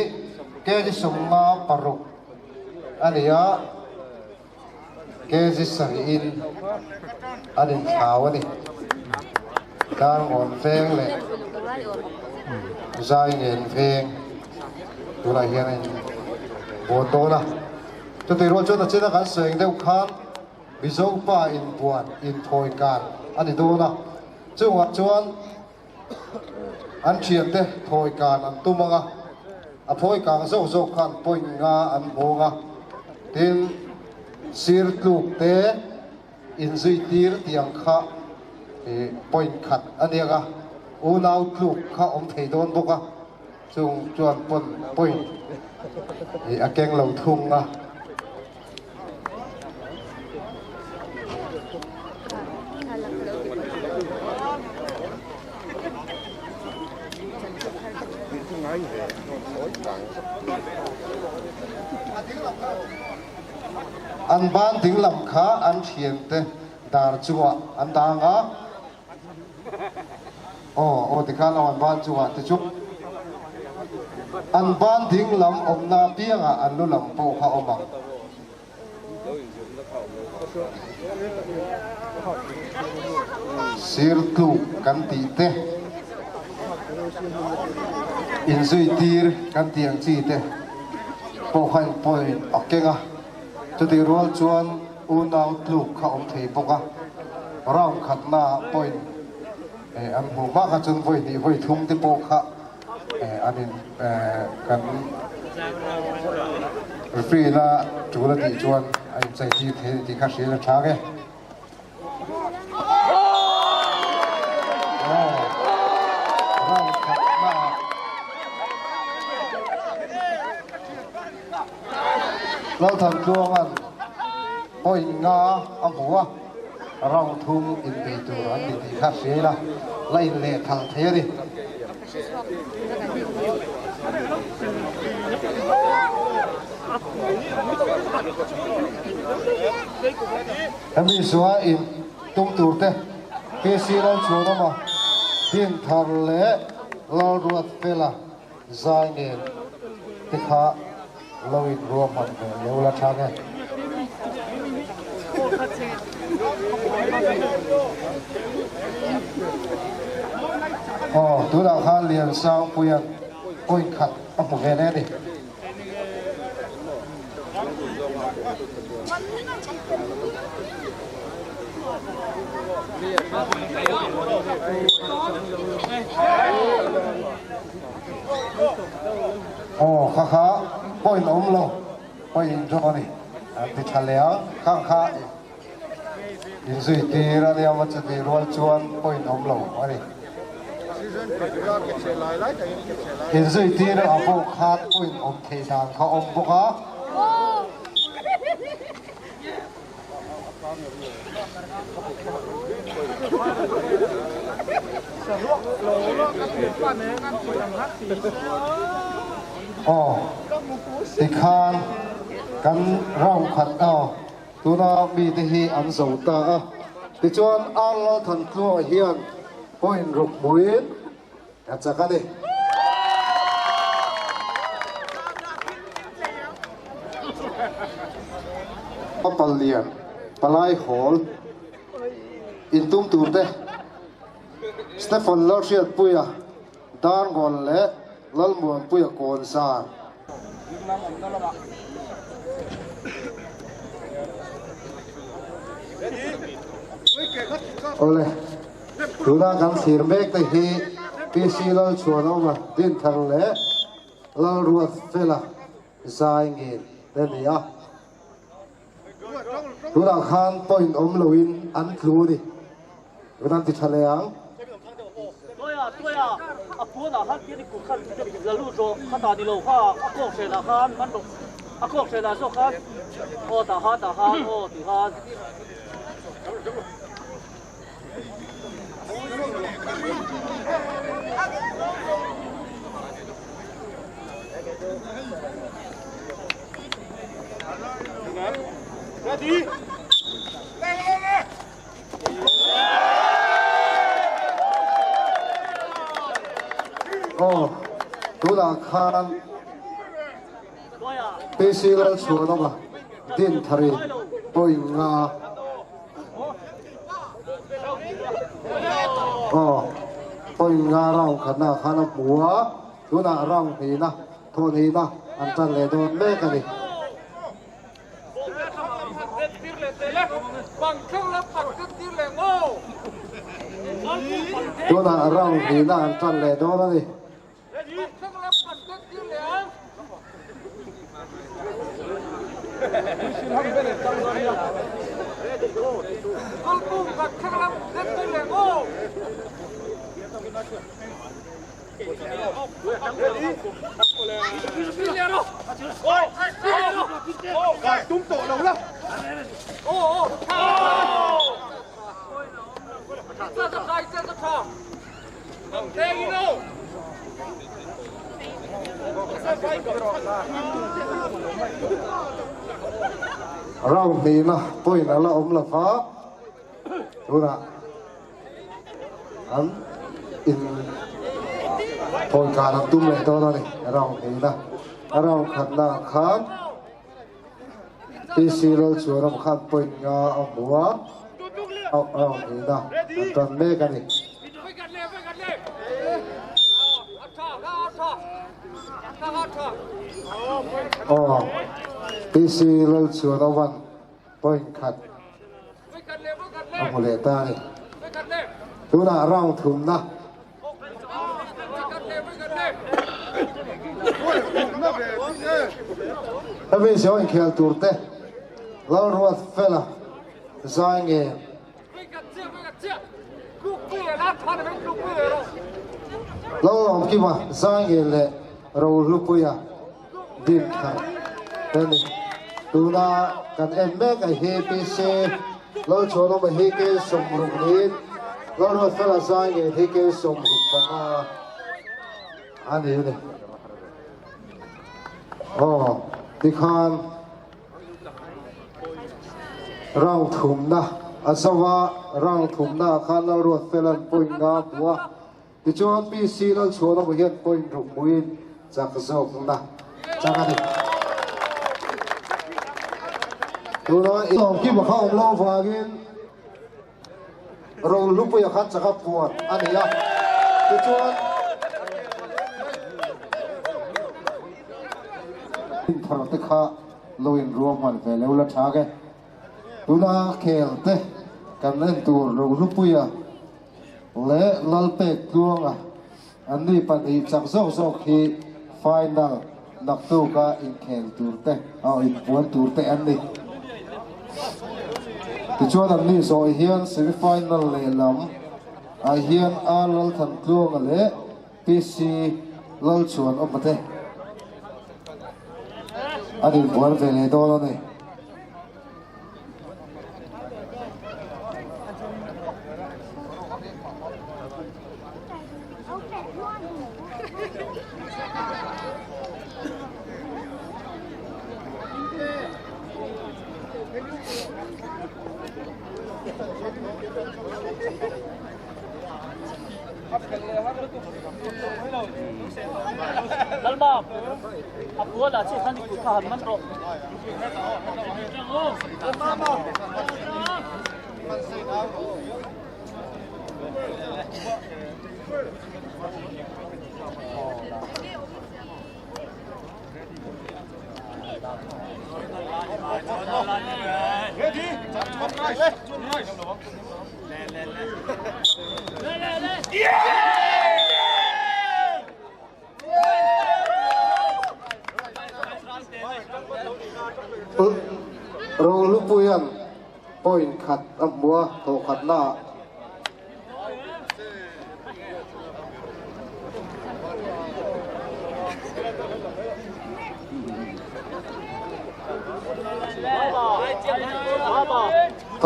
kg 56 a ni a. Kg sarihin an inthlau a ni. Darngawn veng leh Zaingen veng tunah hian a inbuan dawn a. Chutih rual chuan a china kan sawi ang deuh khan Mizo pa inbuan inthawi kan a ni dawn a. Chungah chuan an thiante thawi kan an tum ang a, a thawi kang zawk zawk khan point nga an hmawng a, tin sir tluk te inzui tir tih ang kha point khat a nia a, unau tluk kha awm thei dawn bawk a, chung chuan pawn point a keng lo thung a. An ban ding lam kha an thiante dar chungah an dang a, aw aw tikhan aw an ban chungah te chu an ban ding lam awmna piangah an lu lam pawh kha awm ang. Sir tluk kan tih te, inzui tir kan tih ang chi te pawh kha in point a keng a, chutih rual chuan unau tluk kha awm thei bawk a, round khatna ah point an hmuh hma kha chuan vawi hnih vawi thum te pawh kha an in kan referee na tul a tih chuan a inchei tir thei a ni tih kha hriat a tha nge. Round khatna ah Lalthantluanga'n point nga a hmu a, round thum inbei tur an ni tih kha hria ila, la inlehthal thei a ni. Hemi zuah in tum tur te PC Lalchhuanawma, Dinthar leh Lalruatfela zai nen te kha lo in ruahman ve leu la tha nge. Aw, tunah khan Liansangpuia'n point khat a hmu ve leh a ni. Aw kha kha point awm lo point in draw a ni an ti tha leh ang khang kha inzui tir a nia maw chutih rual chuan point awm lo a ni. Inzui tir ah pawh khan point awm theih dan kha awm bawk a. Aw tikhan kan round khat aw tuna mite hi an zo ta a tichuan Arlalthantluanga hian point ruk hmuin a chak a ni. Palian palai hawl intum tur te Stephen Lalhriatpuia Darngawn leh Lalmuanpuia Kawnzar. Awle, tuna kan thlir mek te hi PC Lalchhuanawma Dinthar leh Lalruatfela zai ngei te a ni a. Tunah khan point awm loin an tlu a ni. Kan ti tha leh ang. Aw, tunah khan PC Lalchhuanawma Dinthari point nga aw point nga round khatnaah khan a hmu a, tunah round hnihna thawh hnihna an tan leh dawn mek a ni. Tunah round hnihna an tan leh dawn a ni. Round hnihna point a la awm lo va, tunah an in thawi khan an tum leh dawn a ni round hnihna. Round khatnaah khan PC Lalchuanawm khan point nga a hmu a, round hnihna an tan mek a ni. Aw, PC Lalchuanawma'n point khat a hmu leh ta a ni. Tunah round thumna. Hemi zawng inkhel tur te Lalruat Fela zai nge Lalawmkima zai nge leh Rohlupuia din thar te ni. Tuna kan en mek a hi PC Lalchhuanawma hi ke 60 niin Lalruatfela zai nge hi ke 65 a ni a ni. Aw tikhan round thumna a zo a, round thumna ah khan Lalruatfela'n point nga a hmu a. Tichuan PC Lalchhuanawma hian point ruk hmuin chak zawkna chak a ni. Tuna Lawmkima kha awm loh avangin Rohlupuia khan chak a puan a ni a. Tichuan Inthar te kha lo inruahman ve leuh la tha ke. Tuna khel te kan en tur Rohlupuia leh Lalpek Tluanga an ni pahnih chak zawk zawk hi final naktuka inkhel tur te a inpuan tur te an ni. Tichuan an ni zawh hian semi final lehlam ah hian R Lalthan Tluanga leh PC Lalchuan awm te an inpuan ve leh dawn a ni. Rohlupuia'n point khat a hmu a, thawhkhatnaah.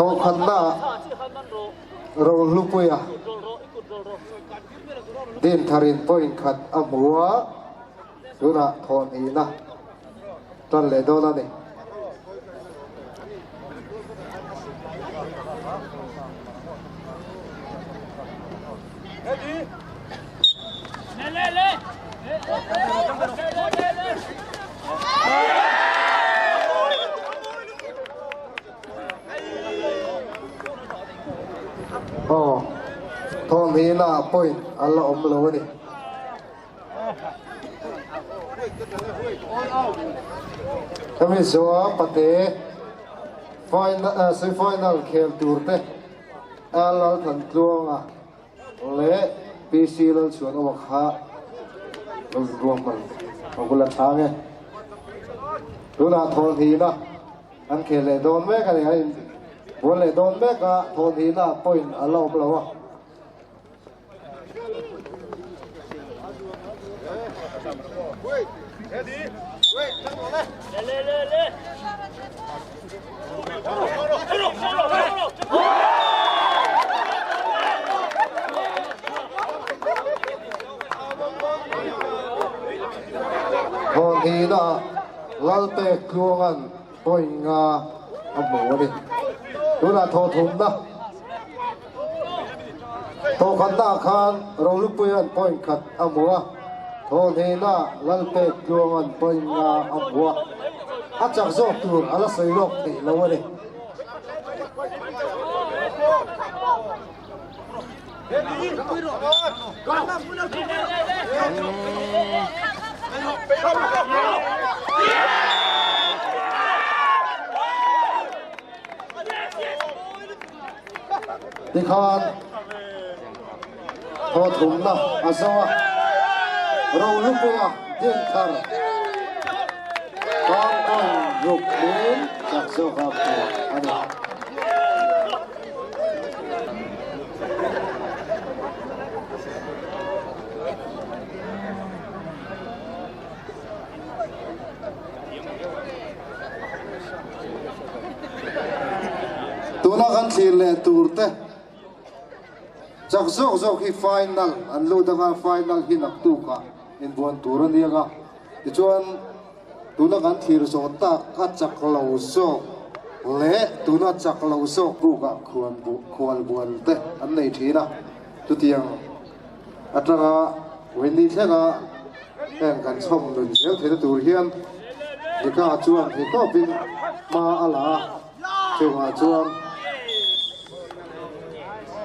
Thawhkhatnaah Rohlupuia Dintharin point khat a hmu a, tunah thawhhnihna tan leh dawn a ni. Aw, thawmhina point a la awm lo a ni. Hemi zawha pate final semi final khel tur te Lalthantluanga leh PC Lalchhuanawma kha lo ruahman a bula chhang e. Tunah thawhhnihna an khel leh dawn mek a ni, an inbual leh dawn mek a, thawhhnihna point a la awm lo a. Thawhhnihna Lalpek Tluanga'n point nga a hmu a ni. Tunah thawhthumna Thawhkhatnaah khan Rolupuia'n point khat a hmu a, thawhhnihnaah Lalpek Tluanga'n point nga a hmu a, a chak zawk tur a la sawi lawk theih lo a ni. Tikhan thaw thumna a zo a, Rohlupuia Dinthar Kangkawn ruk hming chak zawk a phuah a ni. Tuna kan thlir leh tur te chak zawk zawk hi final an lut anga final hi naktukah inbuan tur a ni anga tichuan tuna kan thlir zawh tak a chak lo zawk leh tuna chak lo zawk bukah khual buan te an nei thin a chutiang atanga Wendy thlenga heng kan chhawm nun zel theihna tur hian Nika chuan thei tawpin hma a la a, chungah chuan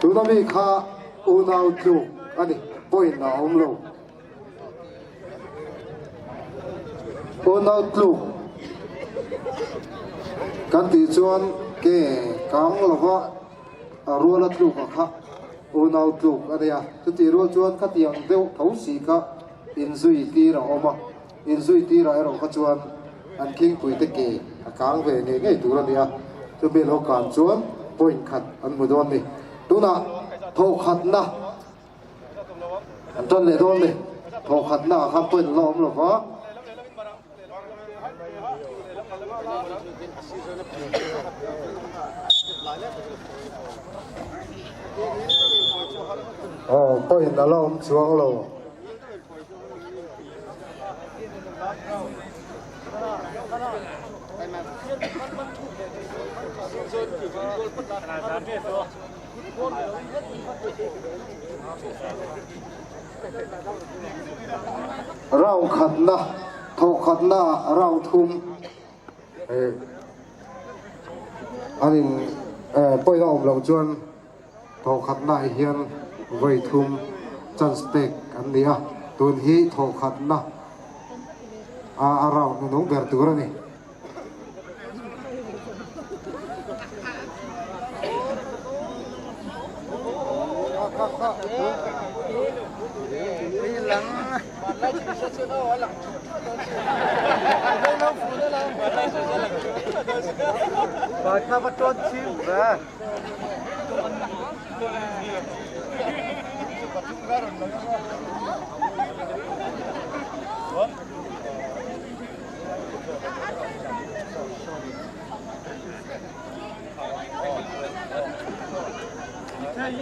tuna mi kha unau tluk a ni, point a awm lo. Unau tluk kan tih chuan ke kang lova a ruala tluk a kha unau tluk a nia. Chutih rual chuan khatiang deuh tho si kha inzui tir a awm a, inzui tirah erawh kha chuan an khingpui te ke a kang ve ngei ngei tur a nia. Chumi lo kan chuan point khat an hmu dawn ni. Tunah thawhkhatna an tan leh dawn ni. Thawhkhatna ah khan point la awm lo va. Aw point a la awm chuang lo. Round khatna, thawh khatna round thum eh an in eh pawina awm loh chuan thawh khatna ah hian vawi thum chance pek an ni a, tun hi thawh khatna a a round hnuhnung ber tur a ni.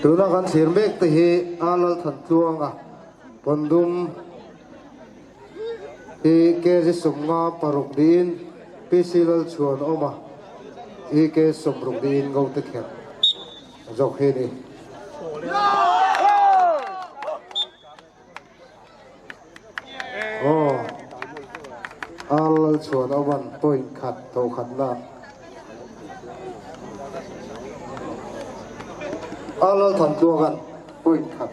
Tuna kan thlir mek te hi a Lalthantluanga Pawndum hi kg 56 niin PC Lalchhuanawma hi kg 60 niin Ngote kher zawk hi a ni. Aw, ar lal chhuan a van point khat tawh khatna. Ar lal than tluangan point khat.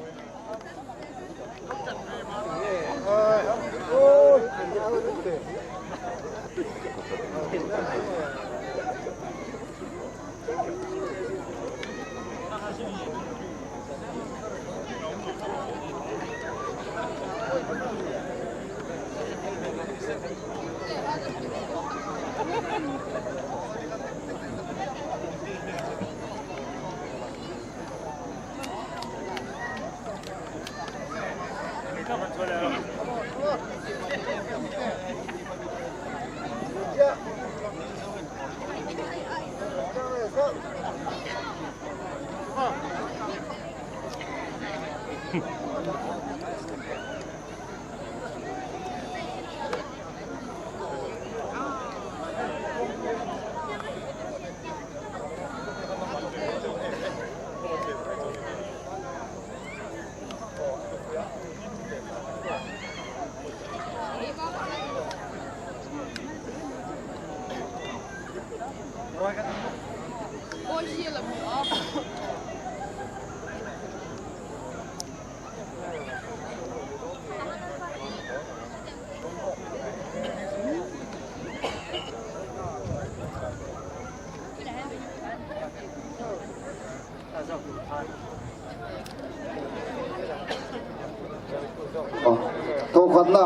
Thawkhatna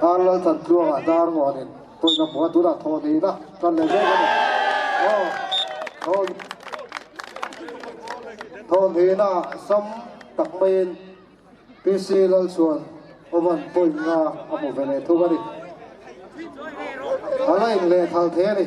ah Lalthantluanga Darngawn-in Pawina hmuh a tunah thaw niin a tan leh mek a ni. Aw, thaw thaw niin a sam tak maiin PC Lalchhuan awman point nga a hmu ve leh thung a ni. A la inlehthal thei a ni.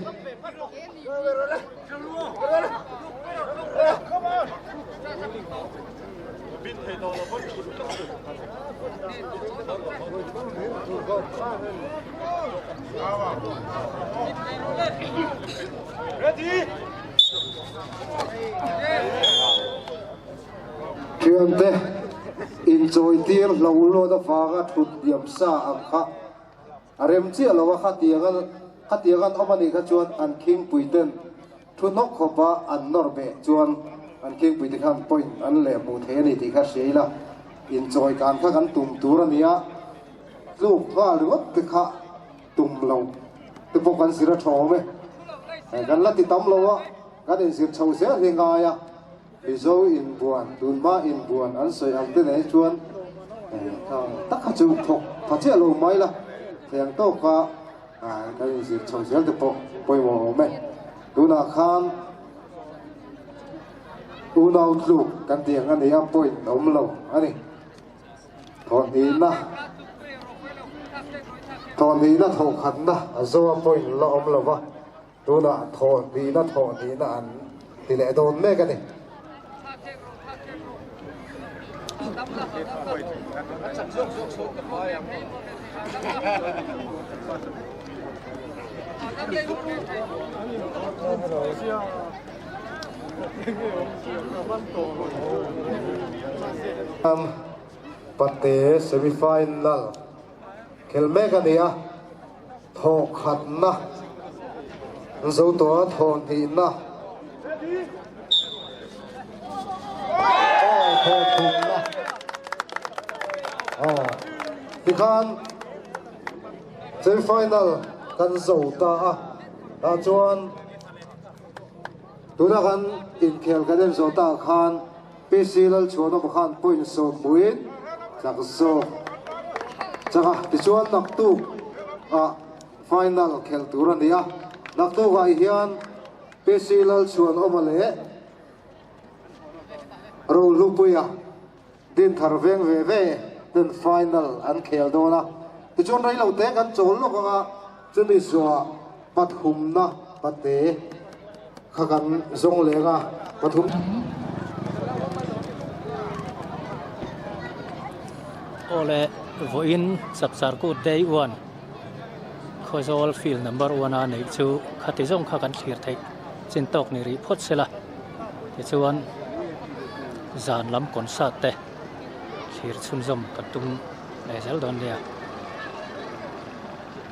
Thiante inchawitir hlo luat avanga thut diam sa ang kha a rem chiah lo a, khatiang an awm a nih kha chuan an khingpui ten Thu hnawk khawpa an nawr beh chuan an khingpuite khan point an leh hmuh thei a ni tih kha hria ila, inchawi kan kha kan tum tur a ni a, tluk nghal ringawt te kha tum lo te pawh kan zir a tha awm e. Kan la ti tam lo a, kan inzir chho zel hi ngai a, Mizo inbuan, tunhma inbuan an sawi ang te nen chuan tak kha chu thawk tha chiah lo mai la, thei ang tawka Kan inzir chho zel te pawh pawimawh awm e. Tunah khan unau tluk kan tih ang a ni a, point a awm lo a ni. Thawhhnihna, thawhhnihna thawhkhatna a zo a point la awm lo va, tunah thawhhnihna thawhhnihna an ti leh dawn mek a ni. Pate semi final khel mek a ni a, thawhkhatna zo tawh a thawh hnihna aw thawh thumna aw tikhan semi final kan zo ta a tah chuan tuna kan inkhel kan en zawh ta khan PC Lalchhuanawma khan point sawm hmuin chak zawk chak a, tichuan naktuk ah final khelh tur a ni a, naktuk ah hian PC Lalchhuanawma leh Rohlupuia Dinthar veng ve ve ten final an khel dawn a, tichuan reilo te kan chawl lawk anga chumi zuah pathumna pate kha kan zawng leng a, pathum. Awle vawiin Chapchar Kut Day 1 Khawzawl field number 1 a neih chu khati zawng kha kan thlir theih chin tawk ni rih phawt sela tichuan zan lam concert te thlir chhunzawm kan tum leh zel dawn nia.